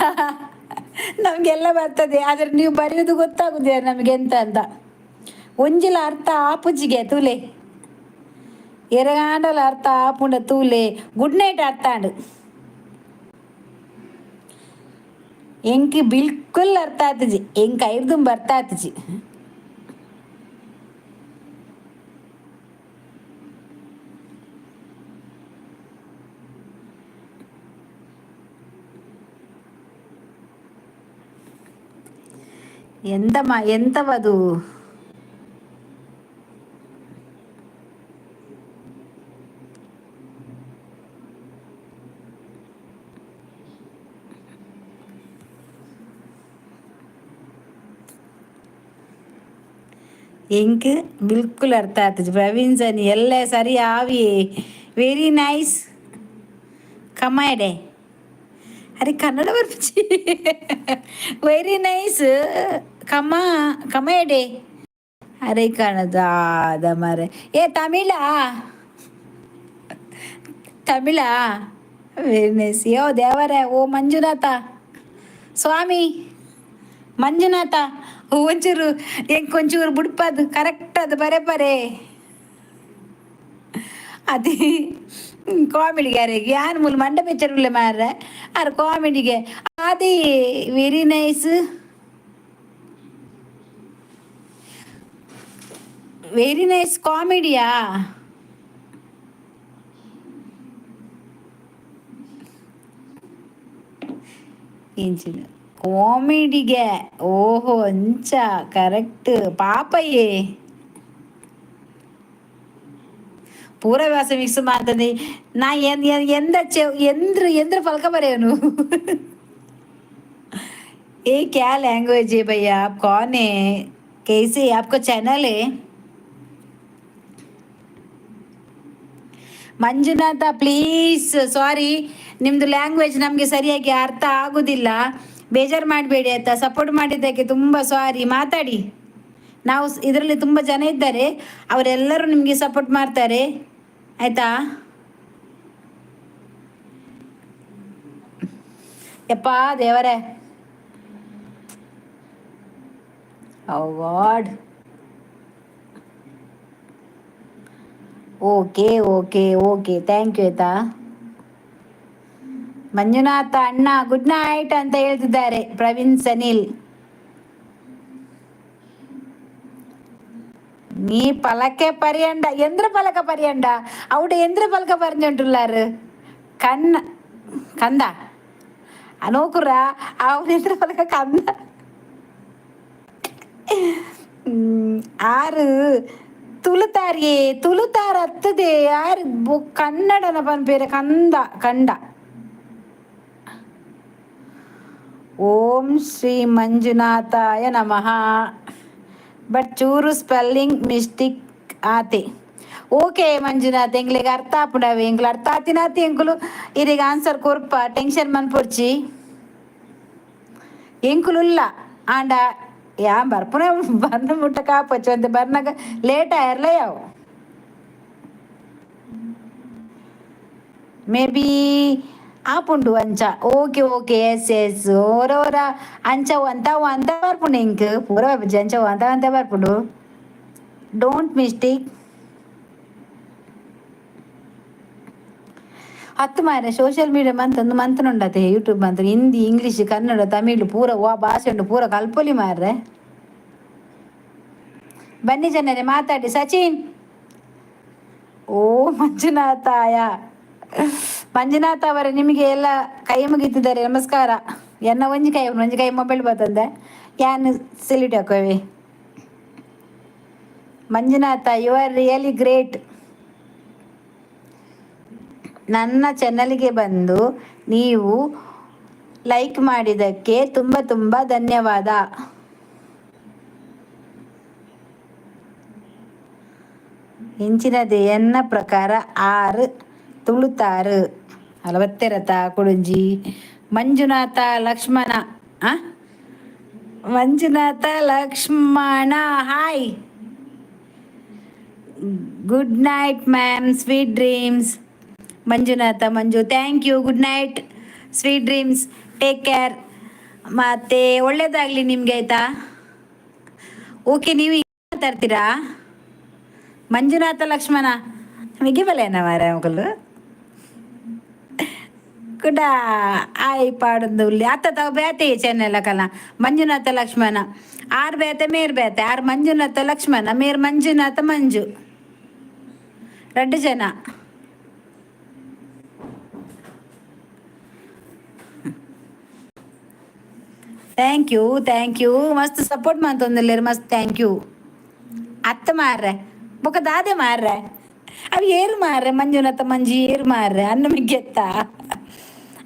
ನಮಗೆಲ್ಲ ಬರ್ತದೆ, ಆದರೆ ನೀವು ಬರೆಯೋದು ಗೊತ್ತಾಗುದಿಲ್ಲ ನಮಗೆ ಎಂತ ಅಂತ. ಒಂಜಿಲ ಅರ್ಥ ಆಪುಜಿಗೆ ತೂಲೆ, ಎರಗಾಂಡಲ ಅರ್ಥ ಆಪುಂಡ ತೂಲೆ. ಗುಡ್ ನೈಟ್ ಅರ್ಥ ಆಂಡ್. ಎಂಕ್ ಬಿಲ್ಕುಲ್ ಅರ್ಥ ಆತಜಿ, ಎಂಕ್ ಐರ್ದುಂ ಬರ್ತಾ ಆತಜಿ. ಎಂತ ಮಾ ಎಂತವದು? ಎಂಕ್ ಬಿಲ್ಕುಲ್ ಅರ್ಥ ಆತಜಿ. ಪ್ರವೀಣ್ ಸನಿ ಎಲ್ಲ ಸರಿ ಆವಿ. ವೆರಿ ನೈಸ್ ಕಮಾಯಡೆ. ಅರೆ ಕನ್ನಡ ಬರ್ಪುಜಿ. ವೆರಿ ನೈಸ್ ಕಮ ಕಮಾಯಡೆ. ಅರೆ ಕಣದಾದ ಮಾರೆ. ಏ ತಮಿಳಾ ತಮಿಳಾ? Very nice. ಯೋ ದೇವರೇ, ಓ ಮಂಜುನಾಥ ಸ್ವಾಮಿ, ಮಂಜುನಾಥ ಒಂಚೂರು ಎಂಕ್ ಒಂಚೂರು ಬುಡ್ಪದು ಕರೆಕ್ಟ್ ಅದು ಬರೆ ಬರೆ. ಅದೇ ಕಾಮಿಡಿಗೆ ಅರೆ ಯಾನ್ ಮೂಲು ಮಂಡ ಪಿಕ್ಚರ್ ಮಾರ್ರೆ ಅರ್ ಕಾಮಿಡಿಗೆ ಅದೇ. ವೆರಿ ನೈಸ್, ವೆರಿ ನೈಸ್ ಕಾಮಿಡಿಯಾ? ಎಂಚಿನ ಕಾಮಿಡಿಗೆ? ಓಹೋ, ಅಂಚ ಕರೆಕ್ಟ್ ಪಾಪಯೇ. ಪೂರ ವ್ಯಾಸ ಮಿಕ್ಸ್ ಮಾಡ್ತದೆ. ನಾ ಎಂದ ಎಂದ್ರ ಎಂದ್ರ ಫಲಕ ಬರೆಯೋನು. ये क्या लैंग्वेज है भैया? आप कौन है? कैसे आपका चैनल है? ಮಂಜುನಾಥ ಪ್ಲೀಸ್ ಸಾರಿ, ನಿಮ್ಮದು ಲ್ಯಾಂಗ್ವೇಜ್ ನಮಗೆ ಸರಿಯಾಗಿ ಅರ್ಥ ಆಗುದಿಲ್ಲ. ಬೇಜಾರು ಮಾಡಬೇಡಿ ಆಯ್ತಾ? ಸಪೋರ್ಟ್ ಮಾಡಿದ್ದಕ್ಕೆ ತುಂಬ ಸಾರಿ. ಮಾತಾಡಿ. ನಾವು ಇದರಲ್ಲಿ ತುಂಬ ಜನ ಇದ್ದಾರೆ, ಅವರೆಲ್ಲರೂ ನಿಮಗೆ ಸಪೋರ್ಟ್ ಮಾಡ್ತಾರೆ ಆಯ್ತಾ? ಯಪ್ಪಾ ದೇವರೇ. Oh God. Okay okay okay, thank you ಆಯ್ತಾ. ಮಂಜುನಾಥ ಅಣ್ಣ ಗುಡ್ ನೈಟ್ ಅಂತ ಹೇಳ್ತಿದ್ದಾರೆ ಪ್ರವೀಣ್ ಸನಿಲ್. ನೀ ಪಲಕೆ ಪರಿಯಂಡ ಎಂದ್ರ ಪಲಕ ಪರಿಯಂಡ ಅವಡು ಎಂದ್ರ ಪಲಕ ಪರಂಜುಂಟುಲ್ಲಾರು ಕಣ್ಣ ಕಂದ ಅನೋಕುರ ಅವನ ಎಂದ್ರ ಪಲಕ ಕಂದ ಆರು ತುಳುತಾರಿಯೇ ತುಳುತಾರ ಅತ್ತದೆ ಆರು ಕನ್ನಡನ ಪನ್ಪೇರೆ ಕಂದ ಕಂಡ. ಓಂ ಶ್ರೀ ಮಂಜುನಾಥಾಯ ನಮಃ. ಬಟ್ ಚೂರು ಸ್ಪೆಲ್ಲಿಂಗ್ ಮಿಸ್ಟೇಕ್ ಆತೆ. ಓಕೆ ಮಂಜುನಾಥ್, ಎಂಗ್ಲಿಗೆ ಅರ್ಥ ಆಪುಂಡವೆ ಎಂಕ್ಲು ಅರ್ಥ ಆತಿನಾತಿ ಎಂಕುಲು ಇರಿಗೆ ಆನ್ಸರ್ ಕೊರ್ಪ, ಟೆನ್ಷನ್ ಮನ್ಪೊರ್ಚಿ. ಎಂಕುಲುಲ್ಲ ಆಂಡ ಯಾ ಬರ್ಪುನ ಬರ್ನ ಮುಟ್ಟ ಕಾಪೊಚ್ಚು ಅಂತೆ ಬರ್ನಾಗ ಲೇಟ್ ಆಯರ್ಲ ಯಾವ ಮೇ ಬಿ ಆಪುಂಡು ಅಂಚ. ಓಕೆ ಓಕೆ ಎಸ್ ಎಸ್ ಓರ ಓರ ಅಂಚ ಒಂತ ಒಂತ ಬರ್ಪುಂಡು ಇಂಕ್ ಪೂರ ಅಂಚ ಒಂತ ಒಂತ ಬರ್ಪುಂಡು. Don't mistake. ಹತ್ತು ಮಾರೆ ಸೋಷಿಯಲ್ ಮೀಡಿಯಾ ಮಂತೊಂದು ಮಂತನುಂಡತೆ ಯೂಟ್ಯೂಬ್ ಮಂತ್ ಹಿಂದಿ ಇಂಗ್ಲೀಷ್ ಕನ್ನಡ ತಮಿಳು ಪೂರ ವಾ ಭಾಷೆ ಉಂಡು ಪೂರ ಕಲ್ಪೊಲಿ ಮಾರ್ರೆ. ಬನ್ನಿ ಜನರೇ ಮಾತಾಡಿ. ಸಚಿನ್ ಓ ಮಂಜುನಾಥಾಯ ಮಂಜುನಾಥ ಅವರೇ ನಿಮಗೆ ಎಲ್ಲ ಕೈ ಮುಗಿತಿದ್ದಾರೆ, ನಮಸ್ಕಾರ. ಎನ್ನ ಒಂಜಿ ಕೈ ಒಂಜಿ ಕೈ ಮೊಬೈಲ್ ಬರ್ತಂದೆ ಯಾನ್ salute ಹಾಕೋವೆ. Manjunatha, you are really great. ನನ್ನ ಚಾನಲ್ಗೆ ಬಂದು ನೀವು ಲೈಕ್ ಮಾಡಿದ್ದಕ್ಕೆ ತುಂಬ ತುಂಬ ಧನ್ಯವಾದ. ಇಂಚಿನದೇ ಎನ್ನ ಪ್ರಕಾರ ಆರು ತುಳುತಾರು ಅಲವತ್ತೆರತ ಕುಡುಂಜಿ. ಮಂಜುನಾಥ ಲಕ್ಷ್ಮಣ, ಆ Manjunatha Lakshmana hi, good night ma'am, sweet dreams. Manjunatha Manju thank you, good night, sweet dreams, take care. ಮತ್ತು ಒಳ್ಳೇದಾಗಲಿ ನಿಮಗೆ ಆಯಿತಾ. ಓಕೆ, ನೀವು ಮಾತಾಡ್ತೀರಾ ಮಂಜುನಾಥ ಲಕ್ಷ್ಮಣ ಮಿಗಿ ಬಲೇನ ಮಾರ ಮಗಲು ಕುಡ ಆಯ್ ಪಾಡೊಂದು ಉಲ್ಲಿ ಅತ್ತ ತಾವು ಬೇತೆ ಚೆನ್ನೆಲ್ಲ ಕಲ. ಮಂಜುನಾಥ ಲಕ್ಷ್ಮಣ ಆರು ಬೇತೆ ಮೇರ್ ಬೇತೆ ಆರು ಮಂಜುನಾಥ ಲಕ್ಷ್ಮಣ ಮೇರ್ ಮಂಜುನಾಥ ಮಂಜು ಎರಡು ಜನ. Thank you thank you, ಮಸ್ತ್ ಸಪೋರ್ಟ್ ಮಂತೊಂದುಲ್ಲೆರ್ ಮಸ್ತ್ thank you. ಅತ್ತ ಮಾರ್ರೆ ಬೊಕ ದಾದೆ ಮಾರ್ರೆ ಅವು ಏರು ಮಾರ್ರೆ ಮಂಜುನಾಥ ಮಂಜು ಏರು ಮಾರ್ರೆ ಅನ್ನ ಮಿಗ್ಗೆತ್ತ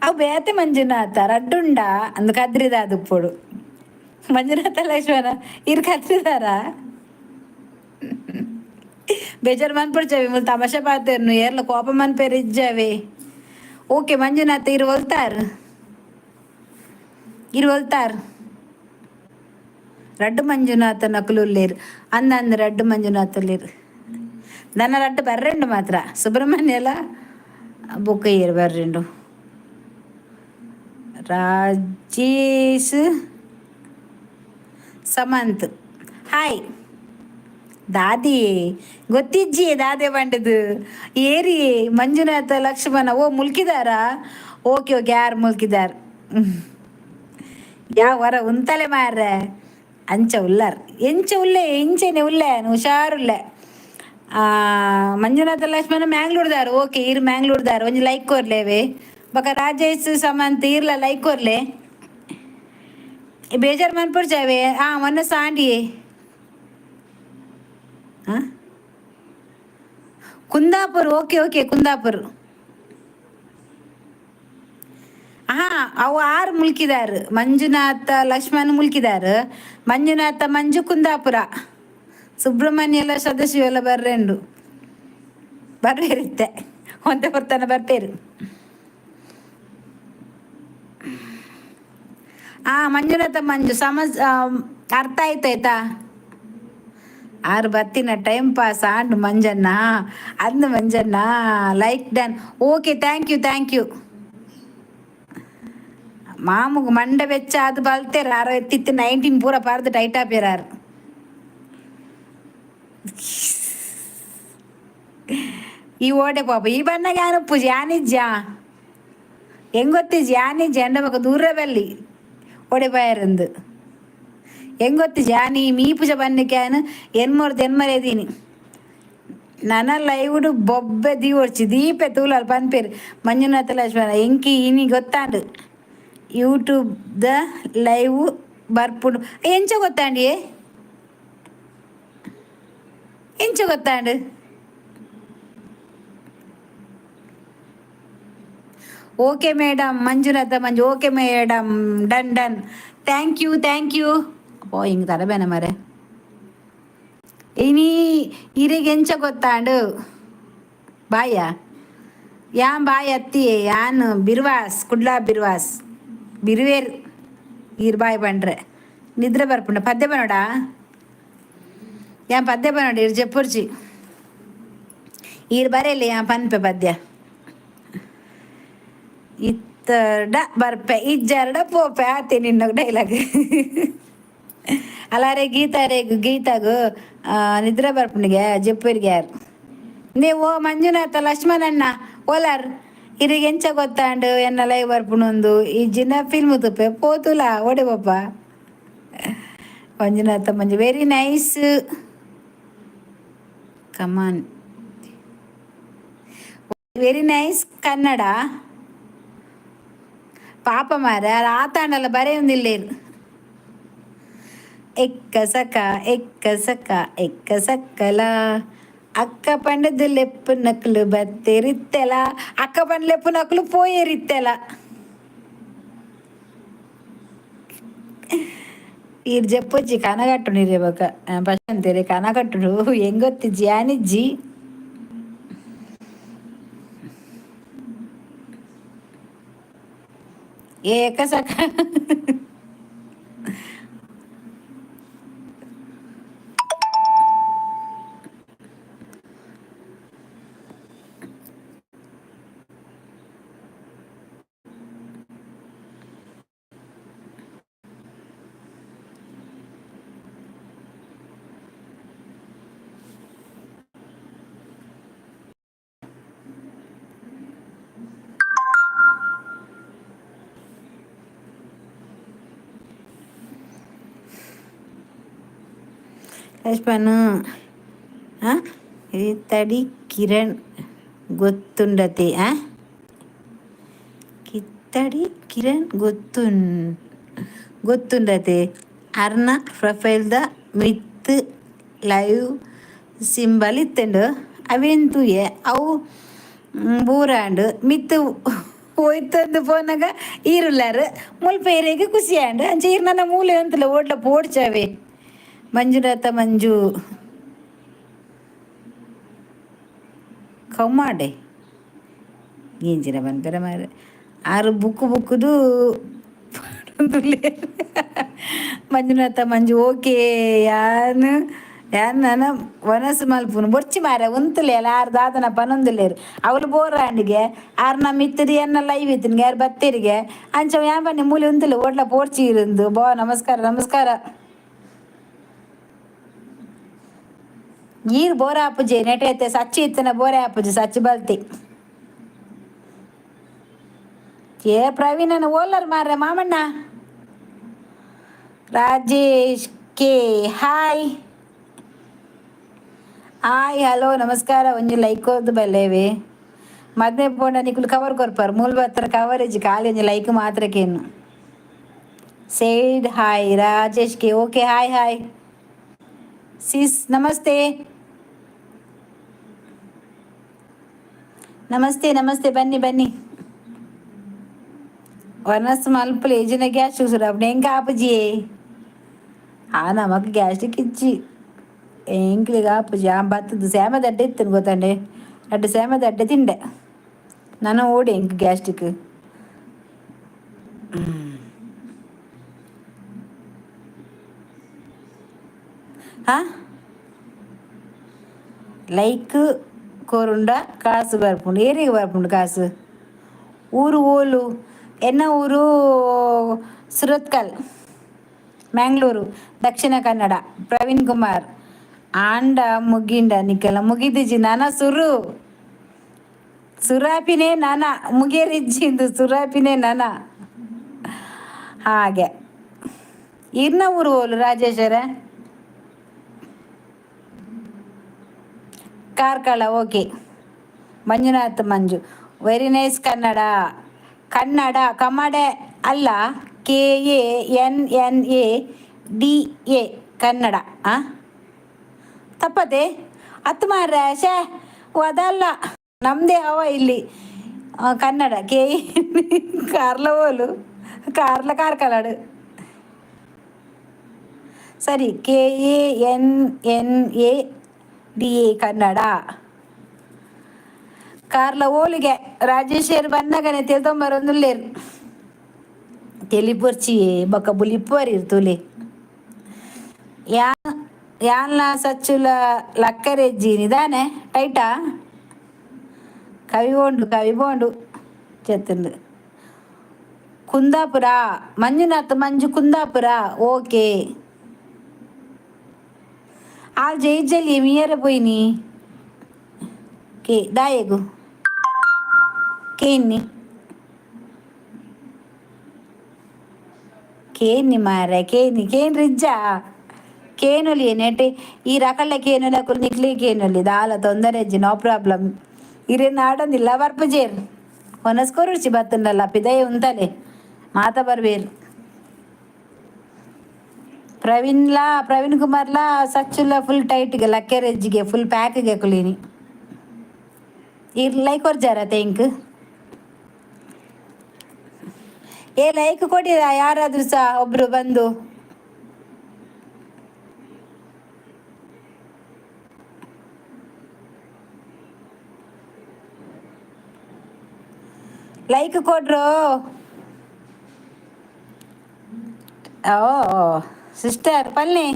ಅವು ಬೇತೆ ಮಂಜುನಾಥ ರಡ್ಡುಂಡ ಅಂದು ಕದ್ರಿದ ದುಪ್ಪೊಡು ಮಂಜುನಾಥ ಲಕ್ಷ್ಮಣ ಇರು ಕದ್ರಿದಾರ ಬೇಜಾರು ಮನ್ಪುಡ್ಚವಿ ಮುಲ್ ತಮಾಷೆ ಪಾತೇರ್ನು ಏರ್ಲ ಕೋಪ ಮನ್ಪೇರು ಇಜ್ಜಾವೆ. ಓಕೆ ಮಂಜುನಾಥ ಇರು ಒಲ್ತಾರ್ ಇರು ಒಲ್ತಾರ್ ರಡ್ಡು ಮಂಜುನಾಥ ನಕಲು ಉಲ್ಲೇರು ಅಂದ ಅಂದ ರಡ್ಡು ಮಂಜುನಾಥ ಉಲ್ಲೇರು ದನ ರಡ್ಡು ಬರ್ರೆಂಡು ಮಾತ್ರ ಸುಬ್ರಹ್ಮಣ್ಯಲ ಬೊಕ್ಕ ಏರು ಬರ್ರೆಂಡು. ರಾಜೇಶ್ ಸಮಂತ್ ಹಾಯ್ ದಾದಿ ಗೊತ್ತಿಜ್ಜಿ ದಾದೆ ಬಂಡದು ಏರಿ ಮಂಜುನಾಥ ಲಕ್ಷ್ಮಣ ಓ ಮುಲ್ಕಿದಾರಾ. ಓಕೆ ಓಕೆ ಯಾರು ಮುಲ್ಕಿದಾರ್ ಯಾವ ವರ ಉಂತಲೆ ಮಾರ್ರೆ ಅಂಚ ಉಲ್ಲಾರ್ ಎಂಚ ಉಲ್ಲೆ ಎಂಚನೆ ಉಲ್ಲೆ ಹುಷಾರುಲ್ಲೆ. ಮಂಜುನಾಥ ಲಕ್ಷ್ಮಣ ಮ್ಯಾಂಗ್ಳೂರ್ದಾರು. ಓಕೆ ಇರು ಮ್ಯಾಂಗ್ಳೂರ್ದಾರು ಒಂಜಿ ಲೈಕ್ ಕೊರ್ಲೇವೆ ಬೊಕ ರಾಜೇಶ್ ಸಮಂತ್ ಇರ್ಲ ಲೈಕ್ ಕೊರ್ಲೆ ಬೇಜಾರು ಮನ್ಪುರ್ಜಾವೆ. ಆ ಮೊನ್ನೆ ಸಾಂಡಿಯೇ ಕುಂದಾಪುರ. Okay okay Kundapura. ಹಾ ಅವು ಆರು ಮುಲ್ಕಿದಾರು ಮಂಜುನಾಥ ಲಕ್ಷ್ಮಣ ಮುಲ್ಕಿದಾರು ಮಂಜುನಾಥ ಮಂಜು ಕುಂದಾಪುರ ಸುಬ್ರಹ್ಮಣ್ಯ ಎಲ್ಲ ಸದಸ್ಯ ಎಲ್ಲ ಬರ್ರೆಂಡು ಬರ್ಬೇರಿತ್ತೆ ಒಂದೇ ಬರ್ತಾನೆ ಬರ್ಪೇರು. ಆ ಮಂಜುನಾಥ ಮಂಜು ಸಮಸ್ ಅರ್ಥ ಆಯ್ತು ಆಯ್ತಾ. ಆರು ಬತ್ತಿನ ಟೈಮ್ ಪಾಸ್ ಆಂಡ್ ಮಂಜಣ್ಣ ಅಂದ್ Manjanna like done okay thank you thank you. ಮಾಮುಗು ಮಂಡೆ ಬೆಚ್ಚ ಅದು ಬಲ್ತೇರು ಆರು ಎತ್ತಿತ್ತು 19 ಪೂರ ಪಾರ್ದು ಟೈಟ್ ಆಪೇರಾರು. ಈ ಓಡೆ ಪಾಪ ಈ ಬಣ್ಣಗೆ ಯಾನಪ್ಪುಜಿ ಯಾನಿಜ್ಜ ಹೆಂಗೊತ್ತಿಜ್ಜಿ ಯಾನಿಜ್ಜಿ ಅಂಡ ಬೊಕ ದೂರ ಬಲ್ಲಿ ಓಡೆ ಬಾಯರಂದು ಹೆಂಗೊತ್ತಿಜ್ಜಿ ಯಾನಿ ಮೀಪುಜ ಬನ್ನಕ್ಯಾನು ಎನ್ಮೊರ್ದು ಎನ್ಮರೆದೀನಿ ನನ ಲೈವ್ಡ್ ಬೊಬ್ಬೆ ದೀವೊಡ್ಚಿ ದೀಪೆ ತೂಲಲ್ ಪನ್ಪೇರು ಮಂಜುನಾಥ ಲಕ್ಷ್ಮಣ ಎಂಕಿ ಇನಿ ಗೊತ್ತಾಂಡು YouTube the live ಬರ್ಪುಂಡು. ಎಂಚ ಗೊತ್ತಾಂಡಿಯೇ? ಎಂಚ ಗೊತ್ತಾಂಡು? Okay madam. Manjunatha Manju, okay madam, done done, thank you, thank you. ಓ ಹಿಂಗೆ ತರಬೇನ ಮರೆ. ಇನಿ ಇರೆಗ್ ಎಂಚ ಗೊತ್ತಾಂಡು ಬಾಯ? ಯಾನ್ ಬಾಯ್ ಅತ್ತಿ, ಯಾನ್ ಬಿರ್ವಾಸ್, ಕುಡ್ಲಾ ಬಿರ್ವಾಸ್ ಬಿರುವೇರ್. ಈರ್ ಬಾಯ್ ಪಂಡ್ರೆ ನಿದ್ರೆ ಬರ್ಪುಂಡ. ಪದ್ಯ ಪನೋಡಾ? ಯಾನ್ ಪದ್ಯ ಪನೋಡು, ಇರ್ ಜೆಪ್ಪುರ್ಚಿ. ಈರ್ ಬರೆಲಿ, ಯಾನ್ ಪನ್ಪೆ ಪದ್ಯ. ಇತ್ತರ್ಡ ಬರ್ಪೆ, ಇಜ್ಜರ್ಡ ಪೋಪೆ, ಆತೆ ನಿನ್ನ ಡೈಲಾಗ್. ಅಲಾರೆ ಗೀತಾರೇಗು ಗೀತಾಗು ನಿದ್ರೆ ಬರ್ಪುಂಡಿಗೆ ಜೆಪ್ಪುರಿಗೆ ಯಾರು ನೀವು? ಮಂಜುನಾಥ ಲಕ್ಷ್ಮಣಣ್ಣ ಓಲಾರ್? ಇರಿಗೆ ಎಂಚ ಗೊತ್ತಾಂಡು ಎನ್ನ ಲೈವ್ ಬರ್ಪುಂಡು? ಈ ಜಿನ ಫಿಲ್ಮ್ ತುಪ್ಪೆ ಪೋತುಲ ಓಡೆ ಪಪ್ಪ. Manjunatha Manju, very nice, come on, very nice Kannada. ಪಾಪ ಮಾರ ಆತಾಂಡಲ ಬರೆಯೊಂದಿಲ್ಲೇರು. ಎಕ್ಕ ಸಕ ಎಕ್ಕ ಸಕ ಎಕ್ಕ ಸಕ್ಕಲ ಅಕ್ಕ ಪಂಡದು ಲೆಪ್ಪು ನಕಲು ಬತ್ತೆರಿತ್ತೆಲ, ಅಕ್ಕ ಪಂಡ ಲೆಪ್ಪು ನಕಲು ಪೋಯೇರಿತ್ತೆಲ. ಈರ್ ಜಪ್ಪೊಚ್ಚಿ ಕನಗಟ್ಟು ನೀರೆ ಬೊಕ ಪಶಂತೇರೆ ಕನಗಟ್ಟುಡು ಹೆಂಗೊತ್ತಿಜ್ಜಿ ಯಾನಿಜ್ಜಿ. ಏಕ ಸಕ ಲಕ್ಷ್ಮಣ ಇತ್ತಡಿ ಕಿರಣ್ ಗೊತ್ತುಂಡತೆ. ಕಿತ್ತಡಿ ಕಿರಣ್ ಗೊತ್ತುಂಡತೆ. ಅರ್ನ ಪ್ರೊಫೈಲ್ದ ಮಿತ್ ಲೈವ್ ಸಿಂಬಲ್ ಇತ್ತುಂಡು, ಅವೇನ್ ತೂಯೆ. ಅವು ಬೂರಾಂಡು ಮಿತ್ತು ಹೋಯ್ತಂದು ಪೋನಾಗ ಈರುಲ್ಲಾರು ಮುಲ್ಪ ಏರಿಯಾಗ ಖುಷಿ ಆಂಡ್. ಅಂಚ ಈರ್ ನನ್ನ ಮೂಲೆ ಅಂತಲ್ಲ ಓಡ್ಲ ಪೋಡ್ಚಾವೆ. ಮಂಜುನಾಥ ಮಂಜು ಕೌಮಾಡೆ ಎಂಚಿನ ಪನ್ಪೆರ ಮಾರ್ರೆ. ಆರು ಬುಕ್ಕು ಬುಕ್ಕುದು ಮಂಜುನಾಥ ಮಂಜು, ಓಕೆ. ಯಾನ್ ಯಾನ್ ನನ ವನಸು ಮಲ್ಪುನು ಬೊರ್ಚಿ ಮಾರೆ, ಉಂತುಲೇಲ. ಆರ್ ದಾದನ ಪನೊಂದುಲ್ಲೇರು. ಅವಳು ಬೋರಾಂಡಿಗೆ ಆರ್ ನಮ್ಮ ಇತ್ತದಿ ಎನ್ನ ಲೈವ್ ಇತ್ತಿನ್ಗೆ ಯಾರು ಬತ್ತೇರಿಗೆ. ಅಂಚ ಯಾನ್ ಬನ್ನಿ ಮೂಲೆ ಉಂತುಲೆ ಓಡ್ಲ ಪೋಡ್ಚಿ ಇರಂದು. ಬಾ, ನಮಸ್ಕಾರ ನಮಸ್ಕಾರ. ಈರ್ ಬೋರ ಆಪುಜೆ ನೆಟೆ ಐತೆ ಸಚ್ಚಿ ಇತ್ತನ ಬೋರೆ ಆಪುಜೆ ಸಚ್ಚಿ ಬಲ್ತಿ. ಏ ಪ್ರವೀಣನ ಓಲರ್ ಮಾರ್ರೆ ಮಾಮಣ್ಣ. Rajesh K, hi hi, hello, ನಮಸ್ಕಾರ. ಒಂಜಿ ಲೈಕ್ ಕೊರ್ದು ಬಲ್ಲೇವೆ. ಮದ್ಮೆ ಪೋಂಡ ನಿಕುಲು ಕವರ್ ಕೊರ್ಪರ್, ಮೂಲ್ ಬತ್ತರ ಕವರೇಜ್ ಖಾಲಿ ಒಂಜಿ ಲೈಕ್ ಮಾತ್ರಕೇನು. Said hi Rajesh K, okay, hi hi sis, ನಮಸ್ತೆ ನಮಸ್ತೆ ನಮಸ್ತೆ, ಬನ್ನಿ ಬನ್ನಿ. ವನಸ್ ಮಲ್ಪುಲೆ ಏಜಿನ ಗ್ಯಾಸ್ ಸುರ ಎಂಕ ಆಪುಜಿಯೇ. ಆ ನಮಕ್ ಗ್ಯಾಸ್ಟ್ರಿಕ್ ಇಜ್ಜಿ, ಎಂಕ್ಲಿಗ್ ಆಪುಜಿ. ಆ ಬತ್ತದ ಸೇಮ ದಡ್ಡೆ ಇತ್ತನು ಗೊತ್ತಂಡೆ, ರಡ್ಡ್ ಸೇಮ ದಡ್ಡೆ ತಿಂಡೆ ನನ ಓಡಿ ಎಂಕ್ ಗ್ಯಾಸ್ಟ್ರಿಕ್. ಹಾ ಲೈಕ್ ಕೊರುಂಡ ಕಾಸು ಬರ್ಪುಂಡು. ಏರಿಗೆ ಬರ್ಪುಂಡು ಕಾಸು? ಊರು ಓಲು? ಎನ್ನ ಊರು ಸುರತ್ಕಲ್, ಮ್ಯಾಂಗ್ಳೂರು, ದಕ್ಷಿಣ ಕನ್ನಡ. ಪ್ರವೀಣ್ ಕುಮಾರ್, ಆಂಡ ಮುಗಿಂಡ ನಿಕ್ಕೆಲ್ಲ ಮುಗಿದಿಜಿ ನಾನ ಸುರು ಸುರಾಪಿನೇ ನಾನ ಮುಗಿಯರಿಜ್ಜಿಂದು ಸುರಾಪಿನೇ ನಾನ. ಹಾಗೆ ಇರ್ನ ಊರು ಹೋಲು Rajeshwara? Karkala. Okay Manjunath Manju, very nice Kannada. Kannada ಕಮಡೆ ಅಲ್ಲ, KANNADA Kannada. ಆ ತಪ್ಪದೆ ಹತ್ತು ಮಾರ್ರೆ ಶೇ ಅದಲ್ಲ, ನಮ್ಮದೇ ಅವ ಇಲ್ಲಿ. ಕನ್ನಡ ಕೆ ಕಾರ್ಲ ಓಲು ಕಾರ್ಲ ಕಾರ್ಕಲಾಡು. ಸರಿ, KANNADA Kannada. Karla ಓಲಿಗೆ ರಾಜೇಶ್ವರ್ ಬಂದಾಗನೆ ತಿಳ್ತೊಂಬರೊಂದುಲ್ಲೇರು ತೆಲಿಪೊರ್ಚಿ ಬೊಕ್ಕ ಬುಲಿಪ್ಪರ್ ಇರ್ತುಲೆ. ಯಾ ಯಾನ್ಲ ಸಚ್ಚುಲ ಲಕ್ಕರೆಜ್ಜಿ ನಿದಾನೆ ಟೈಟಾ ಕವಿ ಬೋಂಡು ಕವಿ ಬೋಂಡು ಚೆತ್ತಂದು. ಕುಂದಾಪುರ ಮಂಜುನಾಥ್ ಮಂಜು ಕುಂದಾಪುರ. ಓಕೆ, ಆಲ್ ಜೈಜಲಿ ಮಿಯರ ಪೋಯಿನಿ ಕೆ ದಾಯೆಗು ಕೇನ್ನಿ ಕೇನ್ನಿ ಮಾರೆ ಕೇನಿ ಕೇನ್ ರಿಜ್ಜಾ ಕೇನುಲಿ ನೆಟೆ ಈ ರಕಳ್ಳ ಕೇನುಲಿ ಅಕುಲು ನಿಕ್ಲಿ ಕೇನುಲಿ ದಾಲ ತೊಂದರೆ ಇಜ್ಜಿ, ನೋ ಪ್ರಾಬ್ಲಮ್. ಇರೇನು ಆಡೊಂದಿಲ್ಲ ಬರ್ಪುಜೇರ್ ಕೊನಸ್ಕೊರುಚಿ ಬತ್ತುಂಡಲ್ಲ ಪಿದಯ ಉಂತಲೆ ಮಾತ ಬರ್ಬೇರು. ಪ್ರವೀಣ್ಲಾ ಪ್ರವೀಣ್ ಕುಮಾರ್ಲಾ ಸಚ್ಚುಲ ಫುಲ್ ಟೈಟ್ಗೆ ಲಕ್ಕೆರೆಜ್ಜಿಗೆ ಫುಲ್ ಪ್ಯಾಕ್ಗೆ ಕುಲೀನಿ. ಇರ್ ಲೈಕ್ ಕೊರ್ಜಾರ thank ಏ ಲೈಕ್ ಕೊಡಿರಾ ಯಾರಾದ್ರೂ ಸಹ ಒಬ್ರು ಬಂದು. ಲೈಕ್ ಕೊಡ್ರು. ಓ ಸಿಸ್ಟರ್ ಪನ್ನಿ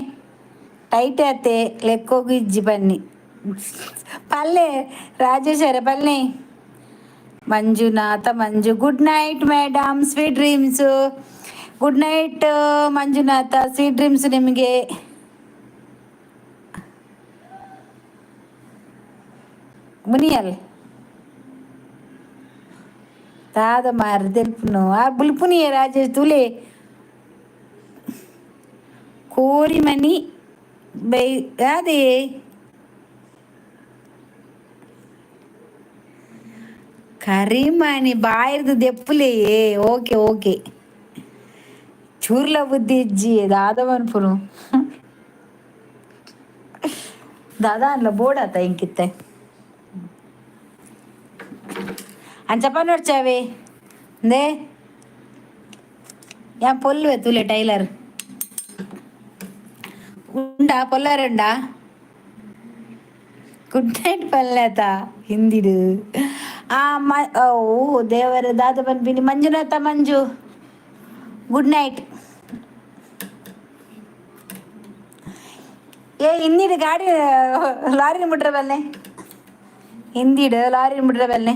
ಟೈಟ್ ಆತೆ ಲೆಕ್ಕೋಗು ಇಜ್ಜಿ ಪನ್ನಿ ಪಲ್ಲೆ ರಾಜೇಶ್ವರ ಪನ್ನಿ. Manjunatha Manju good night madam, sweet dreams. Good night Manjunatha, sweet dreams ನಿಮಗೆ. ಮುನಿಯಲ್ ದಾದ ಮಾರ್ ತೆಲ್ಪುನು ಆ ಬುಲ್ಪುನಿಯೇ ರಾಜೇಶ್ ತುಲೆ ಕೋರಿಮನಿ ಬೈ ಅದೇ ಕರಿಮಣಿ ಬಾಯಿರ್ದು ದೆಪ್ಪುಲೆಯೇ. ಓಕೆ ಓಕೆ, ಚೂರ್ಲ ಬುದ್ಧಿ ಇಜ್ಜಿ ದಾದ ಮನ್ಪುನು ದಾದಾ ಅನ್ಲ ಬೋಡಾತ ಇಂಕಿತ್ತೆ ಅಂಚ ಪನ್ನೊಡ್ಚಾವೆ ಅಂದೇ ಯಾನ್ ಪೊಲ್ಲುವೆ ತೂಲೆ ಟೈಲರ್ ಉಂಡಾ ಪೊಲ್ಲರುಂಡಾ? ಗುಡ್ ನೈಟ್ ಪಲ್ಲೇತ ಹಿಂದಿಡು ಆ ಮ ಓ ದೇವರ ದಾದ ಪನ್ಪಿನಿ. ಮಂಜುನಾಥ ಮಂಜು ಗುಡ್ ನೈಟ್. ಏ ಹಿಂದಿಡು ಗಾಡಿ ಲಾರಿ ಮುಟ್ರ ಬಲ್ಲೆ, ಹಿಂದಿಡು ಲಾರಿ ಮುಟ್ರ ಬಲ್ಲೆ,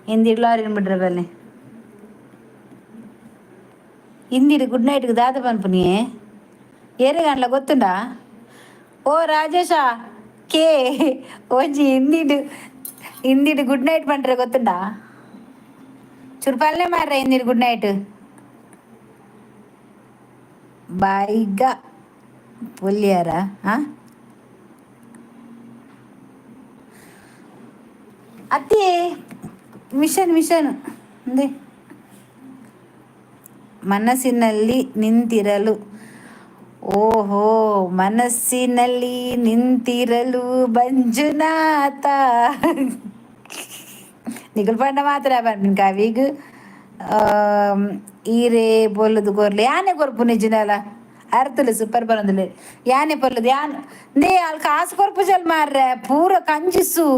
ಹಿಂದಿಡು ಲಾರಿ ಮುಟ್ರ ಬಲ್ಲೆ, ಹಿಂದಿಡು. ಗುಡ್ ನೈಟ್ ದಾದ ಪನ್ಪುನಿ ಏರೆಗಂಡ್ಲ ಗೊತ್ತುಂಡಾ? ಓ ರಾಜೇಶ ಕೆ ಒಂಜಿ ಹಿಂದಿಡು ಹಿಂದಿಡು ಗುಡ್ ನೈಟ್ ಪಂಡ್ರೆ ಗೊತ್ತುಂಡಾ? ಚೂರು ಪಲ್ಲೆ ಮಾರ್ರೆ ಹಿಂದಿಡು ಗುಡ್ ನೈಟ್ ಬಾಯಿಗ ಪೊಲ್ಯಾರ. ಆ ಅತ್ತೆ ಮಿಷನ್ ಮಿಷನ್ ಅಂದೆ ಮನಸ್ಸಿನಲ್ಲಿ ನಿಂತಿರಲು. ಓಹೋ ಮನಸ್ಸಿನಲ್ಲಿ ನಿಂತಿರಲು ಮಂಜುನಾಥ ನಿಕುಲು ಪಂಡ ಮಾತ್ರ ಪನ್ಪಿನ ಕವಿಗ್ ಈರೇ ಪೊಲ್ಲುದು ಕೊರ್ಲೆ ಯಾನೆ ಕೊರ್ಪು ನಿಜಿನಲ ಅರ್ತುಲು ಸೂಪರ್ ಬರೋದಿಲ್ಲ ಯಾನೆ ಪೊಲ್ಲುದು ಯಾನ್ ನೇ ಅಲ್ ಕಾಸು ಕೊರ್ಪು ಜಲ್ ಮಾರ್ರೆ ಪೂರ ಕಂಜಿಸು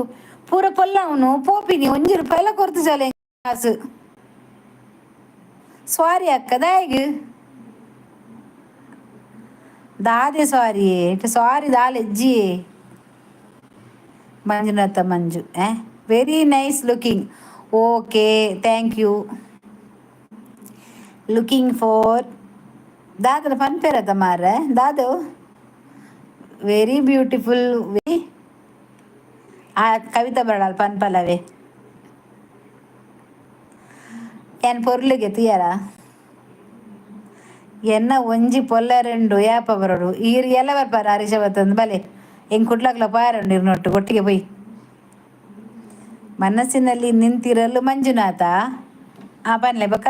ಪೂರ ಪೊಲ್ಲವನು ಪೋಪಿನಿ ಒಂಜಿ ರೂಪಾಯಿಲ ಕೊರ್ತು ಜಲ ಕಾಸು. ಸಾರಿ ಅಕ್ಕ ದಾಯಗ್ ದಾದೆ ಸಾರಿ ಸಾರಿ ದಾಲೆಜ್ಜಿ. Manjunatha Manju very nice looking. Okay thank you. Looking for ದಾದನ ಪನ್ಪೇರತ ಮಾರ್ರೆ ದಾದು very beautiful very. ಆ ಕವಿತಾ ಬರಡಲ್ ಪನ್ಪಲವೇ ಏನ್ ಪೊರ್ಲುಗೆ ತುಯರ ಎನ್ನ ಒಂಜಿ ಪೊಲ್ಲರೆಂಡು ಯಾಪ ಬರೋಡು ಈರ್ ಎಲ್ಲ ಬರ್ಪಾರ ಹರೀಶ ಬತ್ತಂದು ಬಲೆ ಹೆಂಗೆ ಕುಡ್ಲಾಗ್ಲ ಪಾರಂಡು ಇರ್ನೊಟ್ಟು ಒಟ್ಟಿಗೆ ಪೋಯ್. ಮನಸ್ಸಿನಲ್ಲಿ ನಿಂತಿರಲು ಮಂಜುನಾಥ. ಆ ಪನ್ಲೆ ಬೊಕ್ಕ